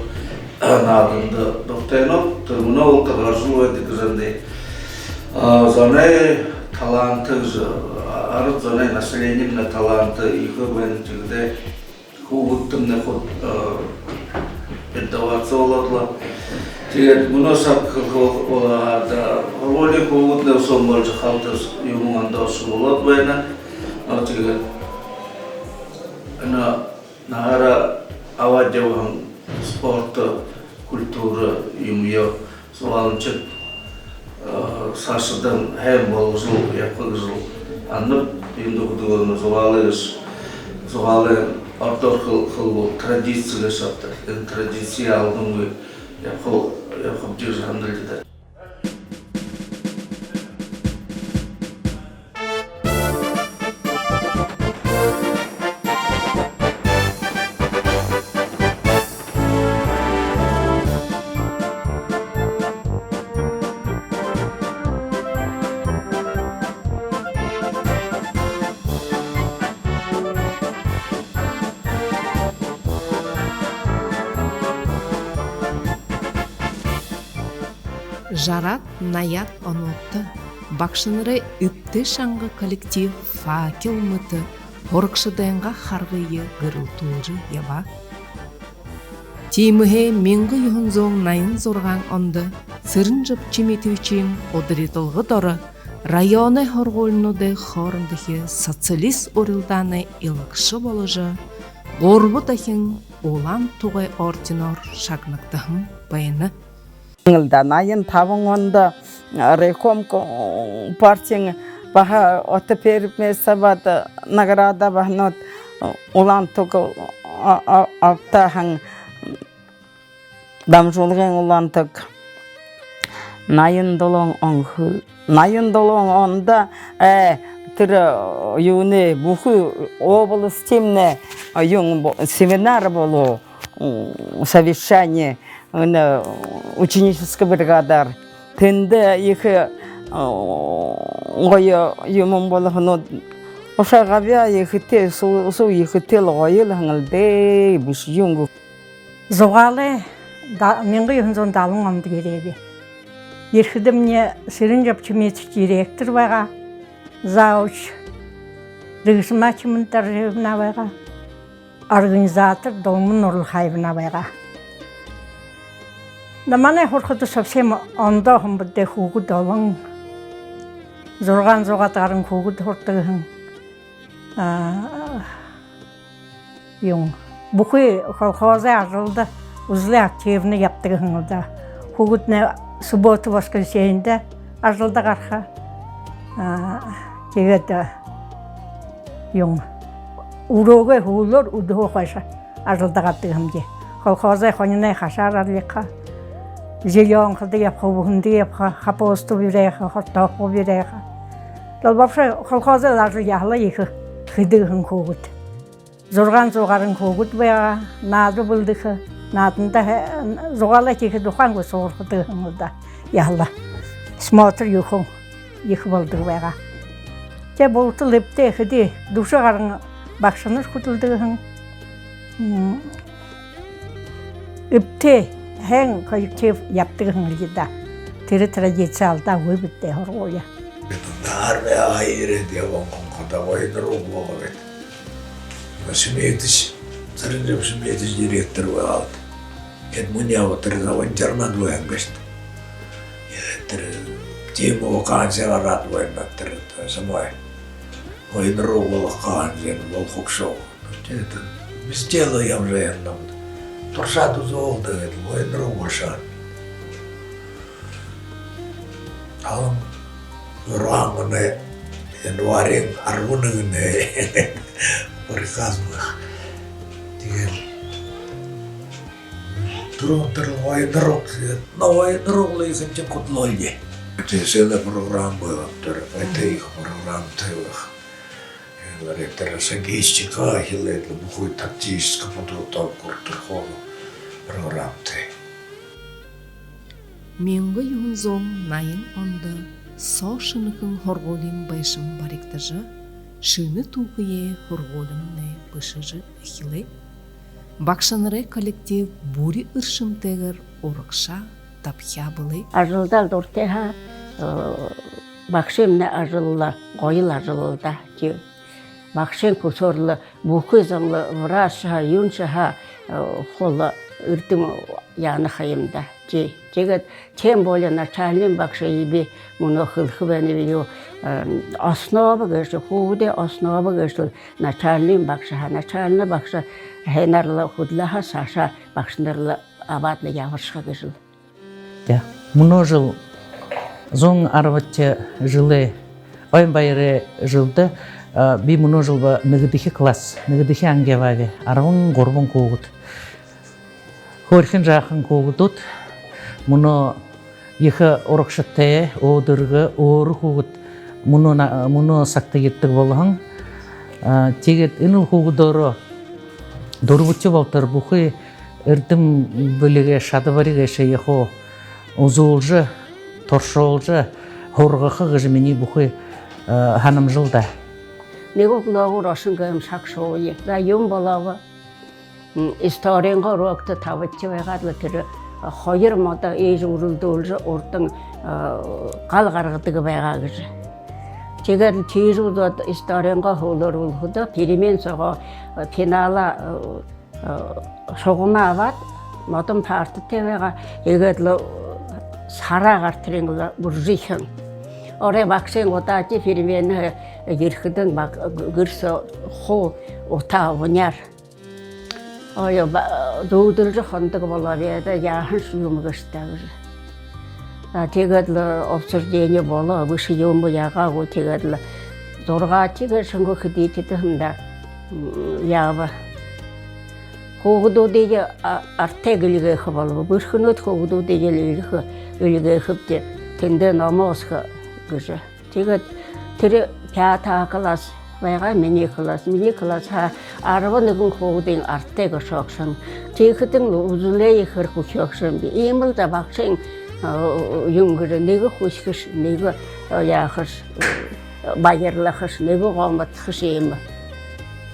нааданда дуратайнууд, тэрэ мүнөө болотор гаражал байдаг гэжэ һанаа. А, зоной талант гэжэ, а, арад зоной, населениемнай талант ехэ байна, тиигээд хүүгэдтэмнай хуу, а, передаваться болоод лэ. Тиигээд мүнөө саг хэлэхэ бол-, болоо һаа, һургуулиин хүүгэднай үсөөн болжо, халта юумэн ондоошоо болоод байна. Но тиигээд энэ наһаараа абаад ябаһан спорт, культура юумэеэ зугаалшад, э, саашадаа һайн болгожол ябаха гэжэл һананаб. Юундэб гэхэдэ, Зугаалай гэжэ, Зугаалай ородоор хэл-, хэлэбэл традици гээшэ ааб даа. Энэ традици алдангүй ябаха, ябахабди гэжэ һананаб даа. Жараад, наяад онуудта багшанарай эбтэй шанга коллектив факел мэтэ һурагшадайнгаа харгые гэрэлтүүлжэ ябаа. Тиимэһээ мянга юһэн зуун наян зургаан ондо Цырен-Жаб Чимитовичын ударидалга доро районой һургуулинуудай хоорондохи социалист урилдаанай илагша боложо, гурба дахин Улаан тугай орденоор шагнагдаһан байна. Наян табан ондо райком партиин баһа ото первое место абаад, награда баһанууд, Улаан туг а-, а-, абтаһан, дамжуулгын Улаан туг. Наян долоон он хэ-, наян долоон ондо, э, тэрэ, э, юунэй, бүхы областимнай, э, юун бо-, семинар болоо, м, совещание, энэ, ученическа бригадаар. Тэндэ ехэ, э, гоё юумэн болоһон. Ушаа габьяа ехэтэй, су-, суу ехэтэй лэ, гоёл һэн лэ даа, бэшэ юун гү. Зугаалай да-, мянга юһэн зуун далан ондо ерээб. Ерэхэдэмни Цырен-Жаб Чимитович директор байгаа. Завуч Рыжма Чимит-Доржиевна байгаа. Организатор Дулма Нурлахаевна байгаа. Да манай һурахада совсем ондоо һэн бэд даа, хүүгэд олон. Зургаан зуугаад гаран хүүгэд һурадаг һэн. А, юун, бүхы колхозой ажалда үзэлэй активно ябадаг һэн лэ даа. Хүүгэднай суббота, воскресеньедэ ажалда гараха. А, тиигээд, а, юун, үреэгээ һүүлээр үдэһөө хойшо ажалда гарадаг һэмди. Колхозой хониной хашаар арилгаха, зелёнкада ябаха, үбһэндэ ябаха, капуста бэреэхэ, картопка бэреэхэ. Дал вообще колхозой ажал яһала ехэ хэдэг һэн хүүгэд. Зургаан зуу гаран хүүгэд байгаа, наада бэлдэхэ, нааданда хэ-, зугаалаа тиихэдэ ухаангүй суурхадаг һэн лэ даа. Яһала смотр юухэн ехэ болодог байгаа. Тэ булта лэ эбтэй хэды, дүшэ гаран багшанар хүдэлдэг һэн. М, эбтэй, һайн коллектив ябадаг һэн лэ даа. Тэрэ традици алдаагүй бэд даа һургуули. Армияа ерээд ябаһан хүн хадаа Ойнорог болоо гээд. Шимитович, Цырен-Жаб Шимитович директор байгаад. Эд мүнөө тэрэ заван интернат байһан гээшэ. Э, тэрэ тиимэ вакансия гараад байна, тэрэ самай. Ойнорог болохо һэн, болохо шуу. Тиигээд без дела ябажа ябанам. Туршаад үзөөл даа гээд, Ойнорог болошоо. Далан зургаан оной январиин арбан нэгэнһээ приказ байха. Тиигээд түрүүн тэрэ Ойнорог, но Ойнорог лэ ехэнхинь хүдэлөө лэ даа. Тиигээд сэлэ программа байха тэрэ, эбтэй ехэ программатай байха. Январь тэрэ сагистика эхилээд лэ бүхы тактическа подготовка хүрэтэр хоолой программатай. Мянга юһэн зуун наян ондо соо шэнэхэн һургуулиин байшан баригдажа, шэнэ түүхые һургуулимнай бэшэжэ эхилээ. Багшанарай коллектив бүри эршэмтэйгээр урагшаа дабхяа бэлэй. Ажалдаа дуратай һаа, э, багшын ажал лэ, гоёл ажал лэ даа. Тии. Багшын хүсөөр лэ бүхы зон лэ, врачшье һаа, юуншье һаа, э, хуу лэ эрдэм яана ха юм даа. Тии. Тиигээд тем более начальный багшые би мүнөө хэлэхэ байнаб, юу, э, основа гээшэ, хүүгэдэй основа гээшэл начальный багша һаа, начальный багша һайнаар лэ хүдэлөө һаа, саашаа багшанар лэ абаад лэ ябашаха гэжэл. Тии. Мүнөө жэл зуун арбадахи жэлэй ойн баярай жэлдэ, а, би мүнөө жэл ба нэгэдэхи класс, нэгэдэхи анги ябааб, арбан гурбан хүүгэд. Хөөрхэн жаахан хүүгэдүүд, мүнөө ехэ урагшатай, өөдэргэ, өөрэ хүүгэд мүнөө на-, мүнөө сагта ерэдэг болоһон. А, тиигээд энэл хүүгэдөөрөө дүрбэдэхи болотор бүхы эрдэм бэлигэй, шадабари гээшые хуу үзүүлжэ, туршуулжа һургаха гэжэ минии бүхы, э, һанамжал даа. Нэгэ үглөөгүүр ошонгүй юм шаг шууе. За, юун болооб? М, историин урокто табадахи байгаад лэ тэрэ, э, хоёр модо иигэжэ үрэлдүүлжэ, урдань, э, гал гаргадаг байгаа гэжэ. Тиигээд лэ тиижэ үзөөд, историин һүүлээр үлэхэдөө перемен соогоо, э, финалаа, э, э, шугамаа абаад, модон партатай байгаа. Иигээд лэ сараа гартарынь лэ бүржэхэн. Орой багшын удаа тии переменһээ ерэхэдэнь баг-, гэр соо хуу утаа уняар. Ой, ба-, зүүдэлжэ хондог болоо бэдэ, яаһаншье юм гээшэ даа гэжэ. За, тиигээд лэ обсуждение болоо, бэшэ юм яагаа гү, тиигээд лэ зургаадахи гээшэнь гү, хэдыдэхи һэн даа, м, ябаа. Хүүгэдүүдые, а, артай эльгээхэ болобо. Бэрхэнүүд хүүгэдүүдые эльгээхэ, эльгээхэбди, тэндээ номоо үзэхэ гэжэ. Тиигээд тэрэ пятый класс байгаа, минии класс. Минии классһаа арбан нэгэн хүүгэдынь артай гэшөөшэн. Тиихэдэнь үзэлээ ехээр хүхеэшэн би. Иимэл даа багшын, э, юм гэжэ, нэгэ хүсэхэш, нэгэ, э, яахаш, э, баярлахаш, нэгэ гомдохош юм.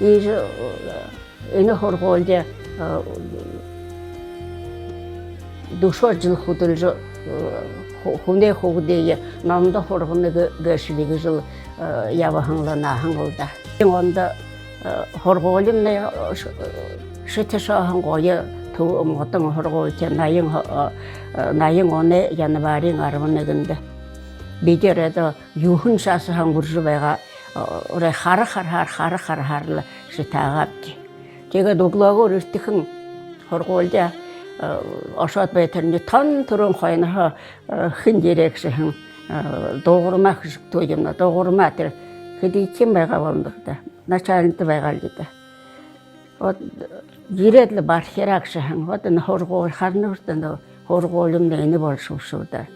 Иигэжэ, э, энэ һургуулида, э, дүшөөд жэл хүдэлжэ, э, хү-, хүнэй хүүгэдые номдо һургана гэ-, гээшэ би гэжэл, э, ябаһан лэ, наһан лэ даа. Ондо, э, һургуулимнай, э, ш-, э, шэтэ шооһон гоё, тү-, модон һургуулитай, наян һо-, э, наян оной январиин арбан нэгэндэ. Бидэ ерээд, юһэн часһаа үржэ байгаа, э, орой хара хараһаар, хара хараһаар лэ шэтэ аагаабди. Тиигээд үглөөгүүр эртэхэн һургуулида, э, ошоод байтарни тон түрүүн хойноһоо, э, хэн ерээ гэжэ һэн, э, дуугармаа хэжэгтөө юм, дуугармаа тэрэ хэдыдэхиин байгаа болоно даа. Начальнита байгаа лэ даа. Вот, ерээд лэ бархираа гэжэ һэн. Вот энэ һургуули, харана гүт даа, энэ һургуулимнай энэ болошоо бшуу даа.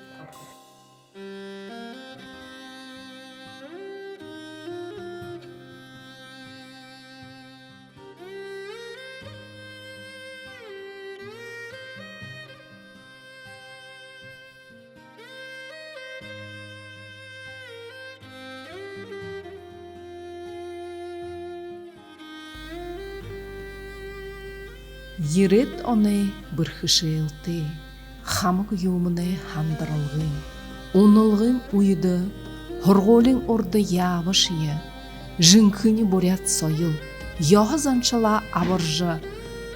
Ерээд оной бэрхэшээлтэй, хамаг юумэнэй һандаралгын, уналгын үедэ һургуулиин урда яабашье, жэнхэни буряад соёл, ёһо заншалаа абаржа,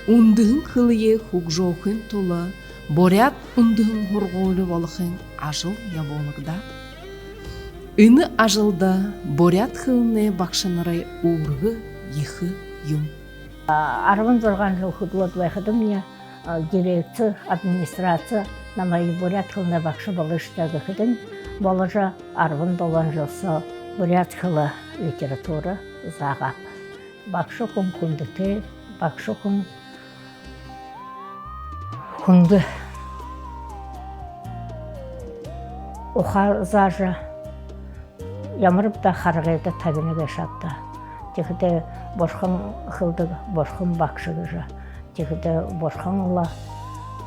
үндэһэн хэлэеэ хүгжөөхын тула буряад үндэһэн һургуули болохын ажал ябуулагдаа. Энэ ажалда буряад хэлэнэй багшанарай үүргэ ехэ юм. А, арбан зургаан жэл хүдэлөөд байхадамни, а, дирекци, администраци намайе буряад хэлэнэй багша болыш даа гэхэдэнь, боложо арбан долоон жэл соо буряад хэлэ, литература заагааб. Багша хүн хүндэтэй, багша хүн хүндэ ухаа заажа, ямар бэ даа харгыда табина гээшэ ааб даа. Тиихэдээ бурхан хэлэдэг, бурхан багша гэжэ. Тиихэдээ бурхан лэ,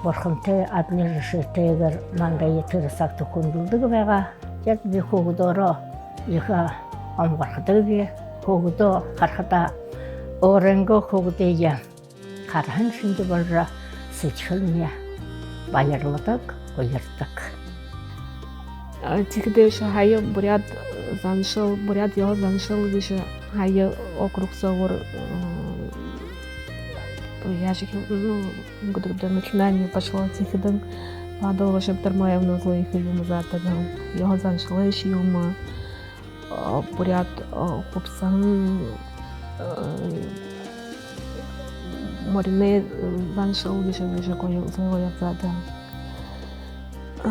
бурхантай адли жэшээтэйгээр мандаа тэрэ сагта хүндэлдэг байгаа. Тиигээд би хүүгэдөөрөө ехэ омогорходогби, хүүгэдөө харахадаа, өөрынгөө хүүгэдые Хараһан шэнги боложо, сэдьхэлни баярладаг, уярдаг. А, тиихэдэ ещё һая буряад заншал, буряад ёһо заншал гэжэ һая округ соогуур, э, яажа хэлэ, ну, гэдэг даа, начинание пошло, тиихэдэнь Баадал Шабдармаевна злой ехэ юумэ заадаг. Ёһо заншалай ещё юумэ, а, буряад, а, хубсаһан, а, мориной, э, заншал гэжэ, гэжэ гоё, зай гоёор заадаг. А,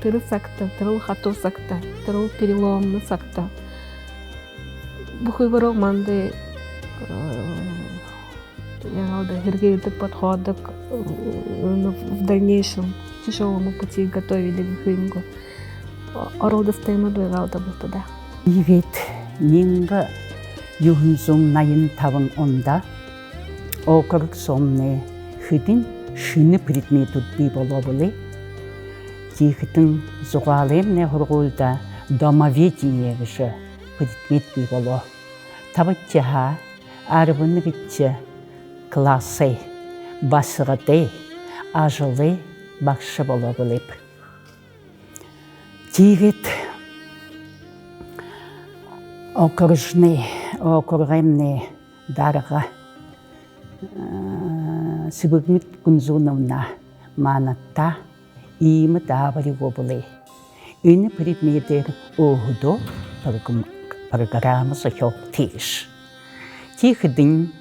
тэрэ сагта, тэрэл хатуу сагта, тэрэл переломно сагта бүхы бүри манда, э, яагаад лэ, һэргээдэг, подходдаг, э, ну, в дальнейшем тяжёлому пути готовили гэхэ юм гү, оролдостойнууд байгаал даа булта даа. Иигээд мянга юһэн зуун наян табан ондо округ соомнай хэдэн шэнэ предметүүд бии болоо бэлэй. Тиихэдэнь Зугаалаймнай һургуулида домоведение гэжэ предмет бии болоо. Табадахиһаа арбан нэгэдэхи классай басагадай ажалай багша болоо бэлэйб. Тиигээд окружной, округаймнай дарга, э, Сэбэгмэд Гүнзүновна манадта иимэ даабари үгөө бэлэй: энэ предметээр өөһэдөө прог-, программа зохёогты гэжэ. Тиихэдэнь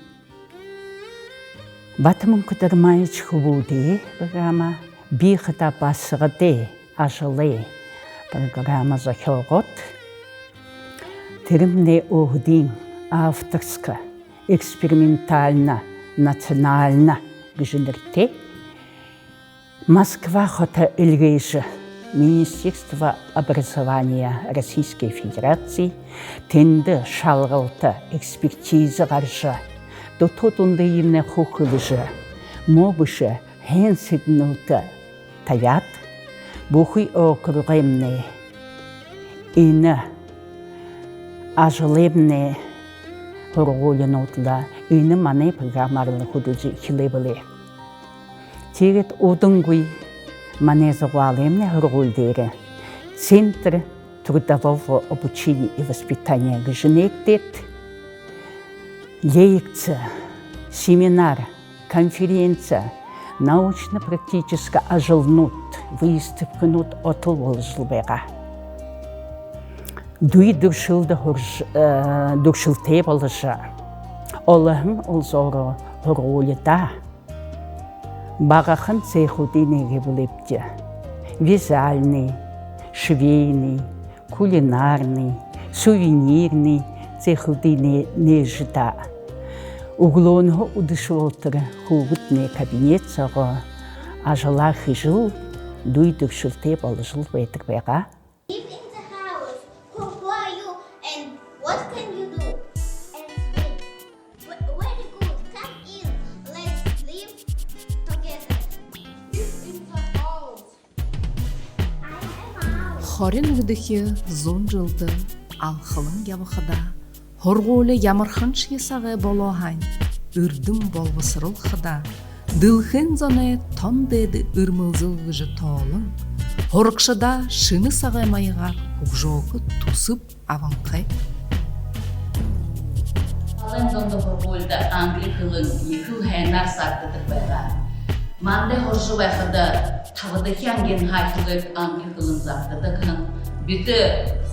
Бата-Мүнхэ Дармаевич хүбүүдэй программа, би хадаа басагадай ажалай программа зохёогоод, тэрэмнай өөһэдын авторска, экспериментальна, национальна гэжэ нэрэтэй Москва хото эльгээжэ, Министерство образования Российской Федерации тэндэ шалгалта, экспертиза гаража, дутуу дундыемнай хүхэлжэ, муу бэшэ һайн сэгнэлтэ табяад, бүхы округаймнай энэ ажалаймнай һургуулинууд лэ энэ манай программаар лэ хүдэлжэ эхилээ бэлэй. Тиигээд удангүй манай Зугаалаймнай һургуули дээрэ Центр трудового обучения и воспитания гэжэ нээгдээд, лекци, семинар, конференци, научно-практическа ажалнууд, выставкэнүүд отол боложол байгаа. Дүй дүршэлдэ һур-, э, дүршэлтэй боложо, олоһон улзуураа һургуулида багахан цехүүдые нээгээ бэлэйбди. Вязальный, швейный, кулинарный, сувенирный цехүүдые нэ-, нээжэ даа. Үглөөнһөө үдэшэ болотор хүүгэднай кабинет соогоо ажалаа хэжэл, дүй дүршэлтэй боложол байдаг байгаа. Live in the house. Who, who are you and what can you do? And swim. Very good. Come in. Let's live together. Live in the house. Хорин нэгэдэхи зуун жэлдэ алхалан ябахадаа, һургуули ямарханшье сагай болоо һаань, эрдэм болбосорол хадаа, дэлхэйн зоной тон дээдэ эрмэлзэл гэжэ тоолон, һурагшадаа шэнэ сагай маягаар хүгжөөхэ түсэб абанхай. Зугаалайн дунда һургуулида англи хэлэн ехэл һайнаар заагдадаг байгаа. Манда һуража байхада табадахи ангиинһаа эхилээд англи хэлэн заагдадаг һэн. Бидэ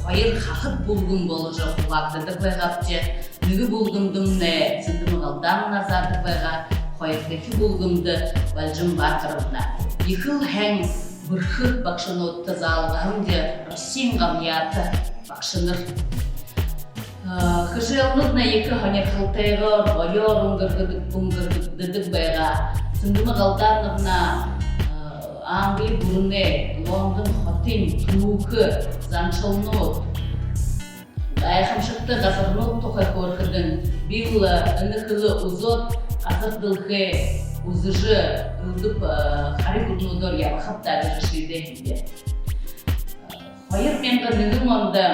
хоёр хахад бүлгэм боложо хубаагдадаг байгаабди. Нэгэ бүлгэмдэмнай Цэндэмэ Галдановна заадаг байгаа, хоёрдохи бүлгэмдэ Балжан Баторовна. Ехэл һайн бэрхэ багшануудта заалгаһан, Россиин габьяата багшанар. Э, хэшээлнүүднай ехэ һонирхолтойгоор, гоёор үнгэргэдэг-, үнгэргэгдэдэг байгаа. Цэндэмэ Галдановна, э, Англи гүрэнэй, Лондон хотын түүхэ, заншалнууд, гайхамшагта газарнууд тухай хөөрэхэдэнь, би лэ энэ хэлэ үзөөд, газар дэлхэй үзэжэ, элдэб, э, хари гүрэнүүдээр ябахаб даа гэжэ шиидээ һэмди. Хоёр мянга нэгэн ондо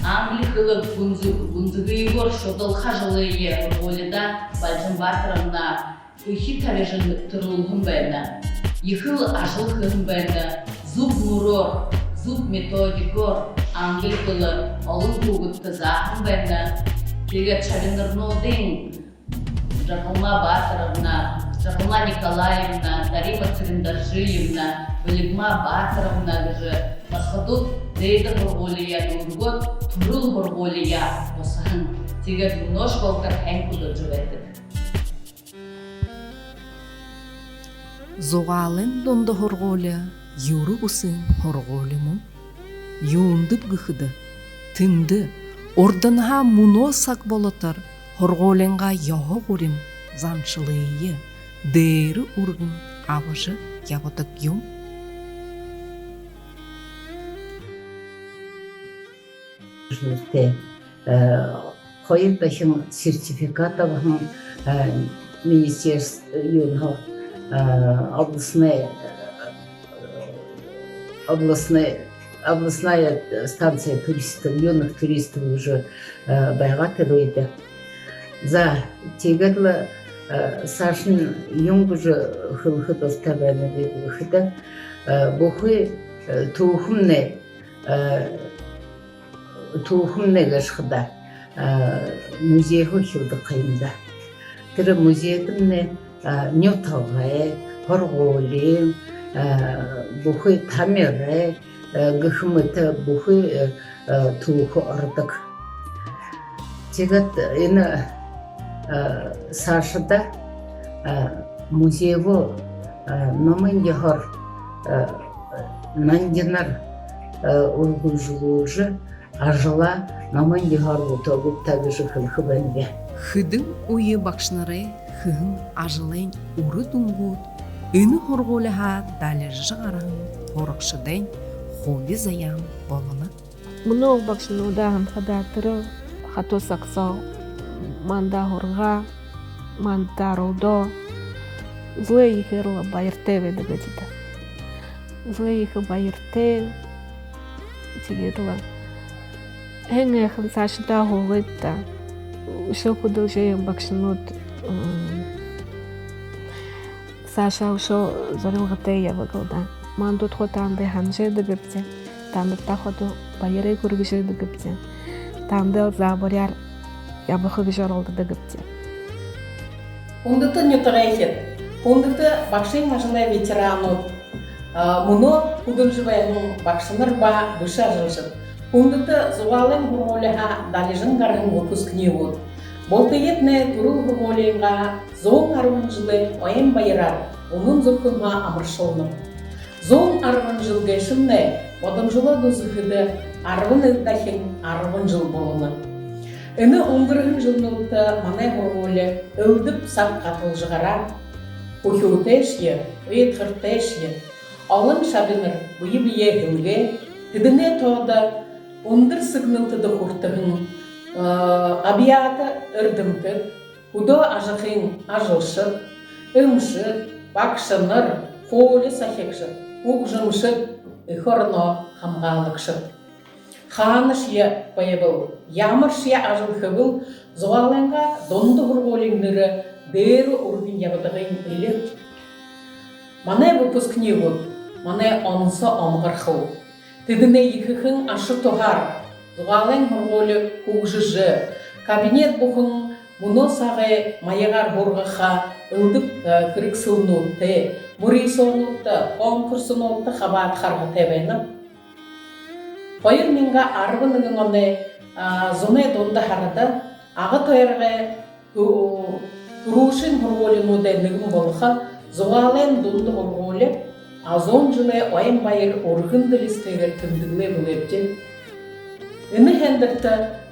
англи хэлэ гүнзэ-, гүнзэгыгөөр шудалха жэлые һургуулида Балжан Баторовна Үхи табижан түрүүлһэн байна. Ехэл ажал хэһэн байна. Зүб мүрөөр, зүб методикоор англи хэлэ олон хүүгэдтэ зааһан байна. Тиигээд шабинарнуудынь Жаргалма Баторовна, Жаргалма Николаевна, Дарима Цырендоржиевна, Бэлигма Баторовна гэжэ басагадууд дээдэ һургуулияа дүүргээд, түрэл һургуулияа бусаһан. Тиигээд мүнөөшье болотор һайн хүдэлжэ байдаг. Зугаалайн дунда һургуули юрэ бүсын һургуули мүн. Юундэб гэхэдэ, тэндэ урданһаа мүнөө саг болотор һургуулиингаа ёһо гурим, заншалые дээрэ үргэн абажа ябадаг юм. Жэлдээ, э, хоёр дахин сертификат абаһан, э, министерство, юунһээ, э, областной, э, областной, областная станция туристов, юных туристов уже, э, байгаа тэрэ үедэ. За, тиигээд лэ, э, саашань юун гэжэ хэлэхэ дуратай байнаб гэхэдэ, э, бүхы, э, түүхэмнай, э, түүхэмнай гээшэ хадаа, э, музейһээ эхилдэг юм даа. Тэрэ музейдэмнай, э, нютагай, һургуулиин, э, бүхы тамирай, э, гэхэ мэтэ бүхы, э, э, түүхэ ородог. Тиигээд энэ, э, саашадаа, э, музейгээ, э, номой ёһоор, э, нангинаар, э, үргэлжэлүүлжэ, ажалаа номой ёһоор бүтээгээ гүб даа гэжэ хэлэхэ байнаб. Хэдэн үе багшанарай хэһэн ажалайнь үрэ дүнгүүд энэ һургуулиһаа далижа гараһан һурагшадайнь хуби заяан болоно. Мүнөө багшануудаа һанахадаа, тэрэ хатуу саг соо манда һургаа, манда оролдоо. Злэ ехээр лэ баяртай байдаг гээшэ даа. Злэ ехэ баяртай. Тиигээд лэ һайн һайхан саашадаа һуугыт даа. Үшөө хүдэлжэ, багшанууд, м, саашаа үшөө зорилготой ябагыт даа. Мандууд хуу таанадые һанажа байдаг гээбди. Таанадта ходо баярые хүргэжэ байдаг гээбди. Таанадые заабаряар ябаха гэжэ оролдодог гээбди. Хүндэтэ нютагайхид, хүндэтэ багшын ажалай ветеранууд, а, мүнөө хүдэлжэ байһан багшанар ба бэшэ ажалшад, хүндэтэ Зугаалайн һургуулиһаа далижан гараһан выпускнигууд, бултыетнай түрэл һургуулиингаа зуун арбан жэлэй ойн баяраар үнэн зүрхэнһөө амаршалнаб. Зуун арбан жэл гээшэмнай бодомжолоод үзэхэдэ, арбан нэгэ дахин арбан жэл болоно. Энэ үнгэрһэн жэлнүүдтэ манай һургуули элдэб саг гаталжа гараа. Хүхюутэйшье, уйдхартайшье, олон шабинар бэе бэеэ һэлгээ, тэдэнэй тоодо үндэр сэгнэлтэдэ хүртэһэн, э, габьяата эрдэмтэд, хүдөө ажахын ажалшад, эмшэд, багшанар, хуули сахигшад, хүгжэмшэд, эхэ ороноо хамгаалагшад. Хаанашье байбал, ямаршье ажал хэбэл, Зугаалайнгаа дунда һургуулиин нэрэ дээрэ үргэн ябадагынь элир. Манай выпускнигууд манай онсо омогорхол. Тэдэнэй ехэхэн аша туһаар Зугаалайн һургуули хүгжэжэ, кабинет бүхэн мүнөө сагай маягаар һургаха элдэб, э, хэрэгсэлнүүдтэй, мүрысөөнүүдтэ, конкурснуудта хабаадаха аргатай байна. Хоёр мянга арбан нэгэн оной, а, зунай дунда һарада Ага тойрогой тү-, түрүүшын һургуулинуудай нэгэн болохо Зугаалайн дунда һургуули, а, зуун жэлэй ойн баяр үргэн дэлисэтэйгээр тэмдэглээ бэлэйбди. Энэ һайндэртэ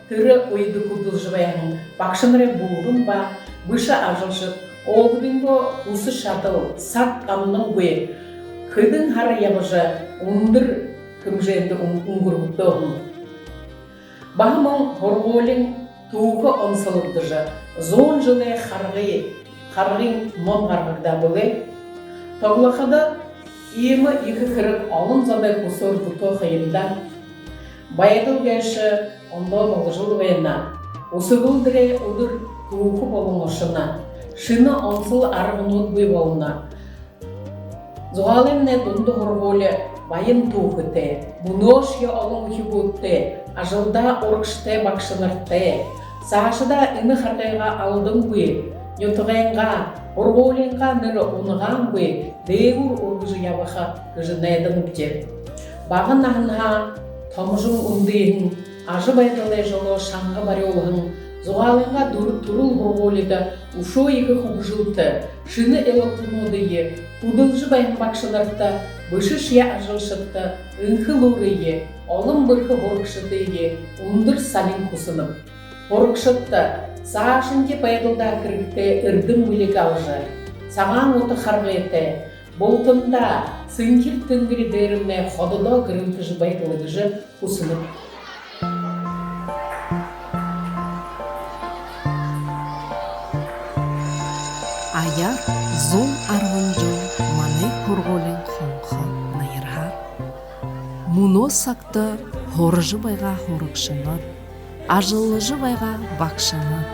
тэрэ үедэ хүдэлжэ байһан багшанарай бүлгэм ба бэшэ ажалшад өөһэдынгөө хүсэ шадал, саг гамнангүй хэдэн һара ябажа, үндэр хэмжээндэ үн-, үнгэргэгдөө һэн. Баһа мүн һургуулиин түүхэ онсологдожо, зуун жэлэй харгы, харгын ном гаргагдаа бэлэй. Тоглоходо иимэ ехэ хэрэг олон зоной хүсөөр бүтөө ха юм даа. Байдал гээшэ ондоо боложол байна. Үсэгэлдэрэй үдэр түүхэ болон ошоно. Шэнэ онсо арганууд бии болоно. Зугаалаймнай дунда һургуули баян түүхэтэй, мүнөөшье олон үхибүүдтэ ажалдаа урагшатай багшанартай, саашадаа энэ харгыгаа алдангүй, нютагайнгаа, һургуулиингаа нэрэ унагаангүй дээгүүр үргэжэ ябаха гэжэ найданабди. Бага наһанһаа томо жэл үндыһэн, ажабайдалай жолоо шанга барюулһан Зугаалайнгаа дүр-, түрэл һургуулида үшөө ехэ хүгжэлтэ, шэнэ илалтануудые хүдэлжэ байһан багшанарта, бэшэшье ажалшадта энхэ элүүрые, олон бэрхэ һурагшадые үндэр салин хүсэнэб. Һурагшадта саашанхи байдалдаа хэрэгтэй эрдэм бэлиг абажа, Сагаан утаһан харгытай, бултандаа сэнхир тэнгэри дээрэмнай хододоо гэрэлтэжэ байг лэ гэжэ хүсэнэб. Аяар зуун арбан жэл манай һургуулиин хонхо наярһаар. Мүнөө сагта һуража байгаа һурагшанар, ажаллажа байгаа багшанар,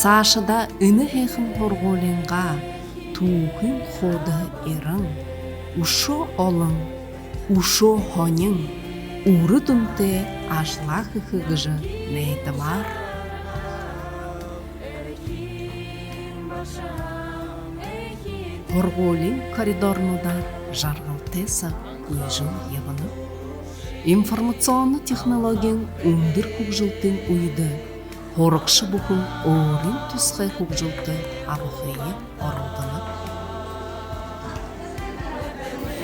саашадаа энэ һайхан һургуулиингаа түүхын хуудаһа ерэн, үшөө олон, үшөө һонин, үрэ дүнтэй ажалаа хэхэ гэжэ найдамаар. Һургуулиин коридорнуудаар жаргалтай саг гүйжэл ябана. Информационно технологиин үндэр хүгжэлтын үедэ һурагша бүхэн өөрын тусхай хүгжэлтэ абахые оролдоно.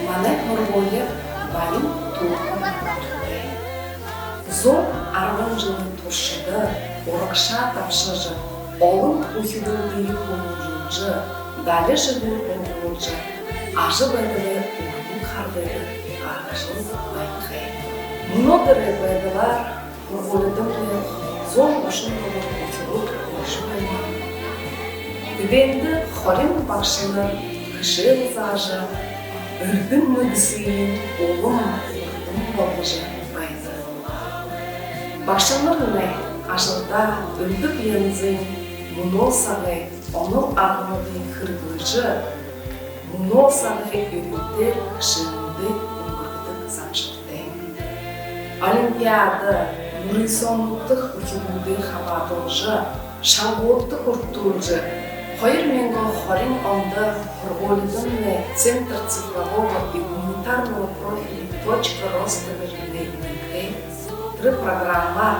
Манай һургуули баян түүхэ. Зуун арбан жэлэй туршада урагшаа табишажа, олон үхибүүдые хүмүүжүүлжэ, дали жэгүүр һургуулжа, ажабайдалай үргэн харгыда гаргажал байнхай. Мүнөөдэрэй байдалаар һургуулидамнай зуун гушан долоон үхибүүд һуража байна. Тэдээндэ хорин багшанар хэшээл заажа, эрдэм мэдэсыень улам хурдан болгожо байна. Багшанарнай ажалдаа элдэб янзын мүнөө сагай онол аргануудые хэрэглэжэ, мүнөө сагай эринтэй хэшээлнүүдые үнгэргэдэг заншалтай. Олимпиада, мүрысөөнүүдтэ үхибүүдые хабаадуулжа, шангуудта хүртүүлжэ, хоёр мянга хорин ондо һургуулидамнай Центр цифрового и гуманитарного профиля «Точка роста» гэжэ нэрэнхэй. Тэрэ программаар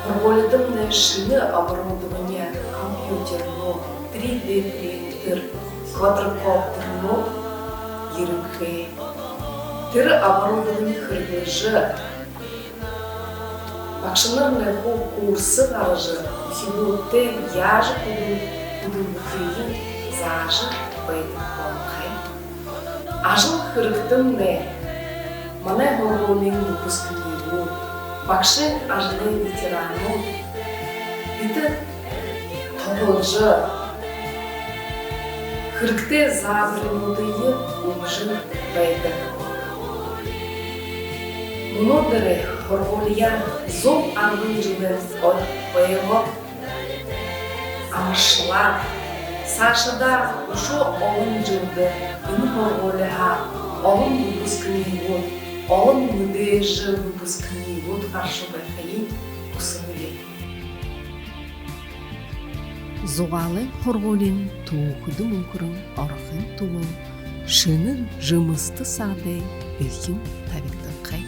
һургуулидамнай шэнэ оборудовани, компьютернүүд, три дэ принтер, квадрокоптернүүд ерэнхэй. Тэрэ оборудовани хэрэглэжэ, багшанарнай хуу курс гаража, үхибүүдтэ яажа хүдэл-, хүдэлгэхыень заажа байдаг болонхой. Ажал хэрэгтэмнай манай һургуулиин выпускникууд, багшын ажалай ветеранууд бидэ тоолжо, хэрэгтэй заабаринуудые үгэжэ байдаг. Мүнөөдэрэй һургуулияа зуун арбан жэлэй ой-, ойго амаршалаад, саашадаа үшөө олон жэлдэ энэ һургуулиһаа олон выпускникууд, олон мэдээжэ выпускникууд гаража байхыень хүсэнэб. Зугаалайн һургуулиин түүхэдэ мүнхэрэн орохын түлөө шэнэ жэмэстэ саадай эрхим табигданхай.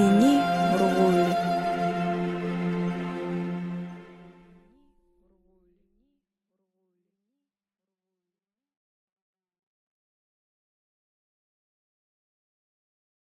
Минии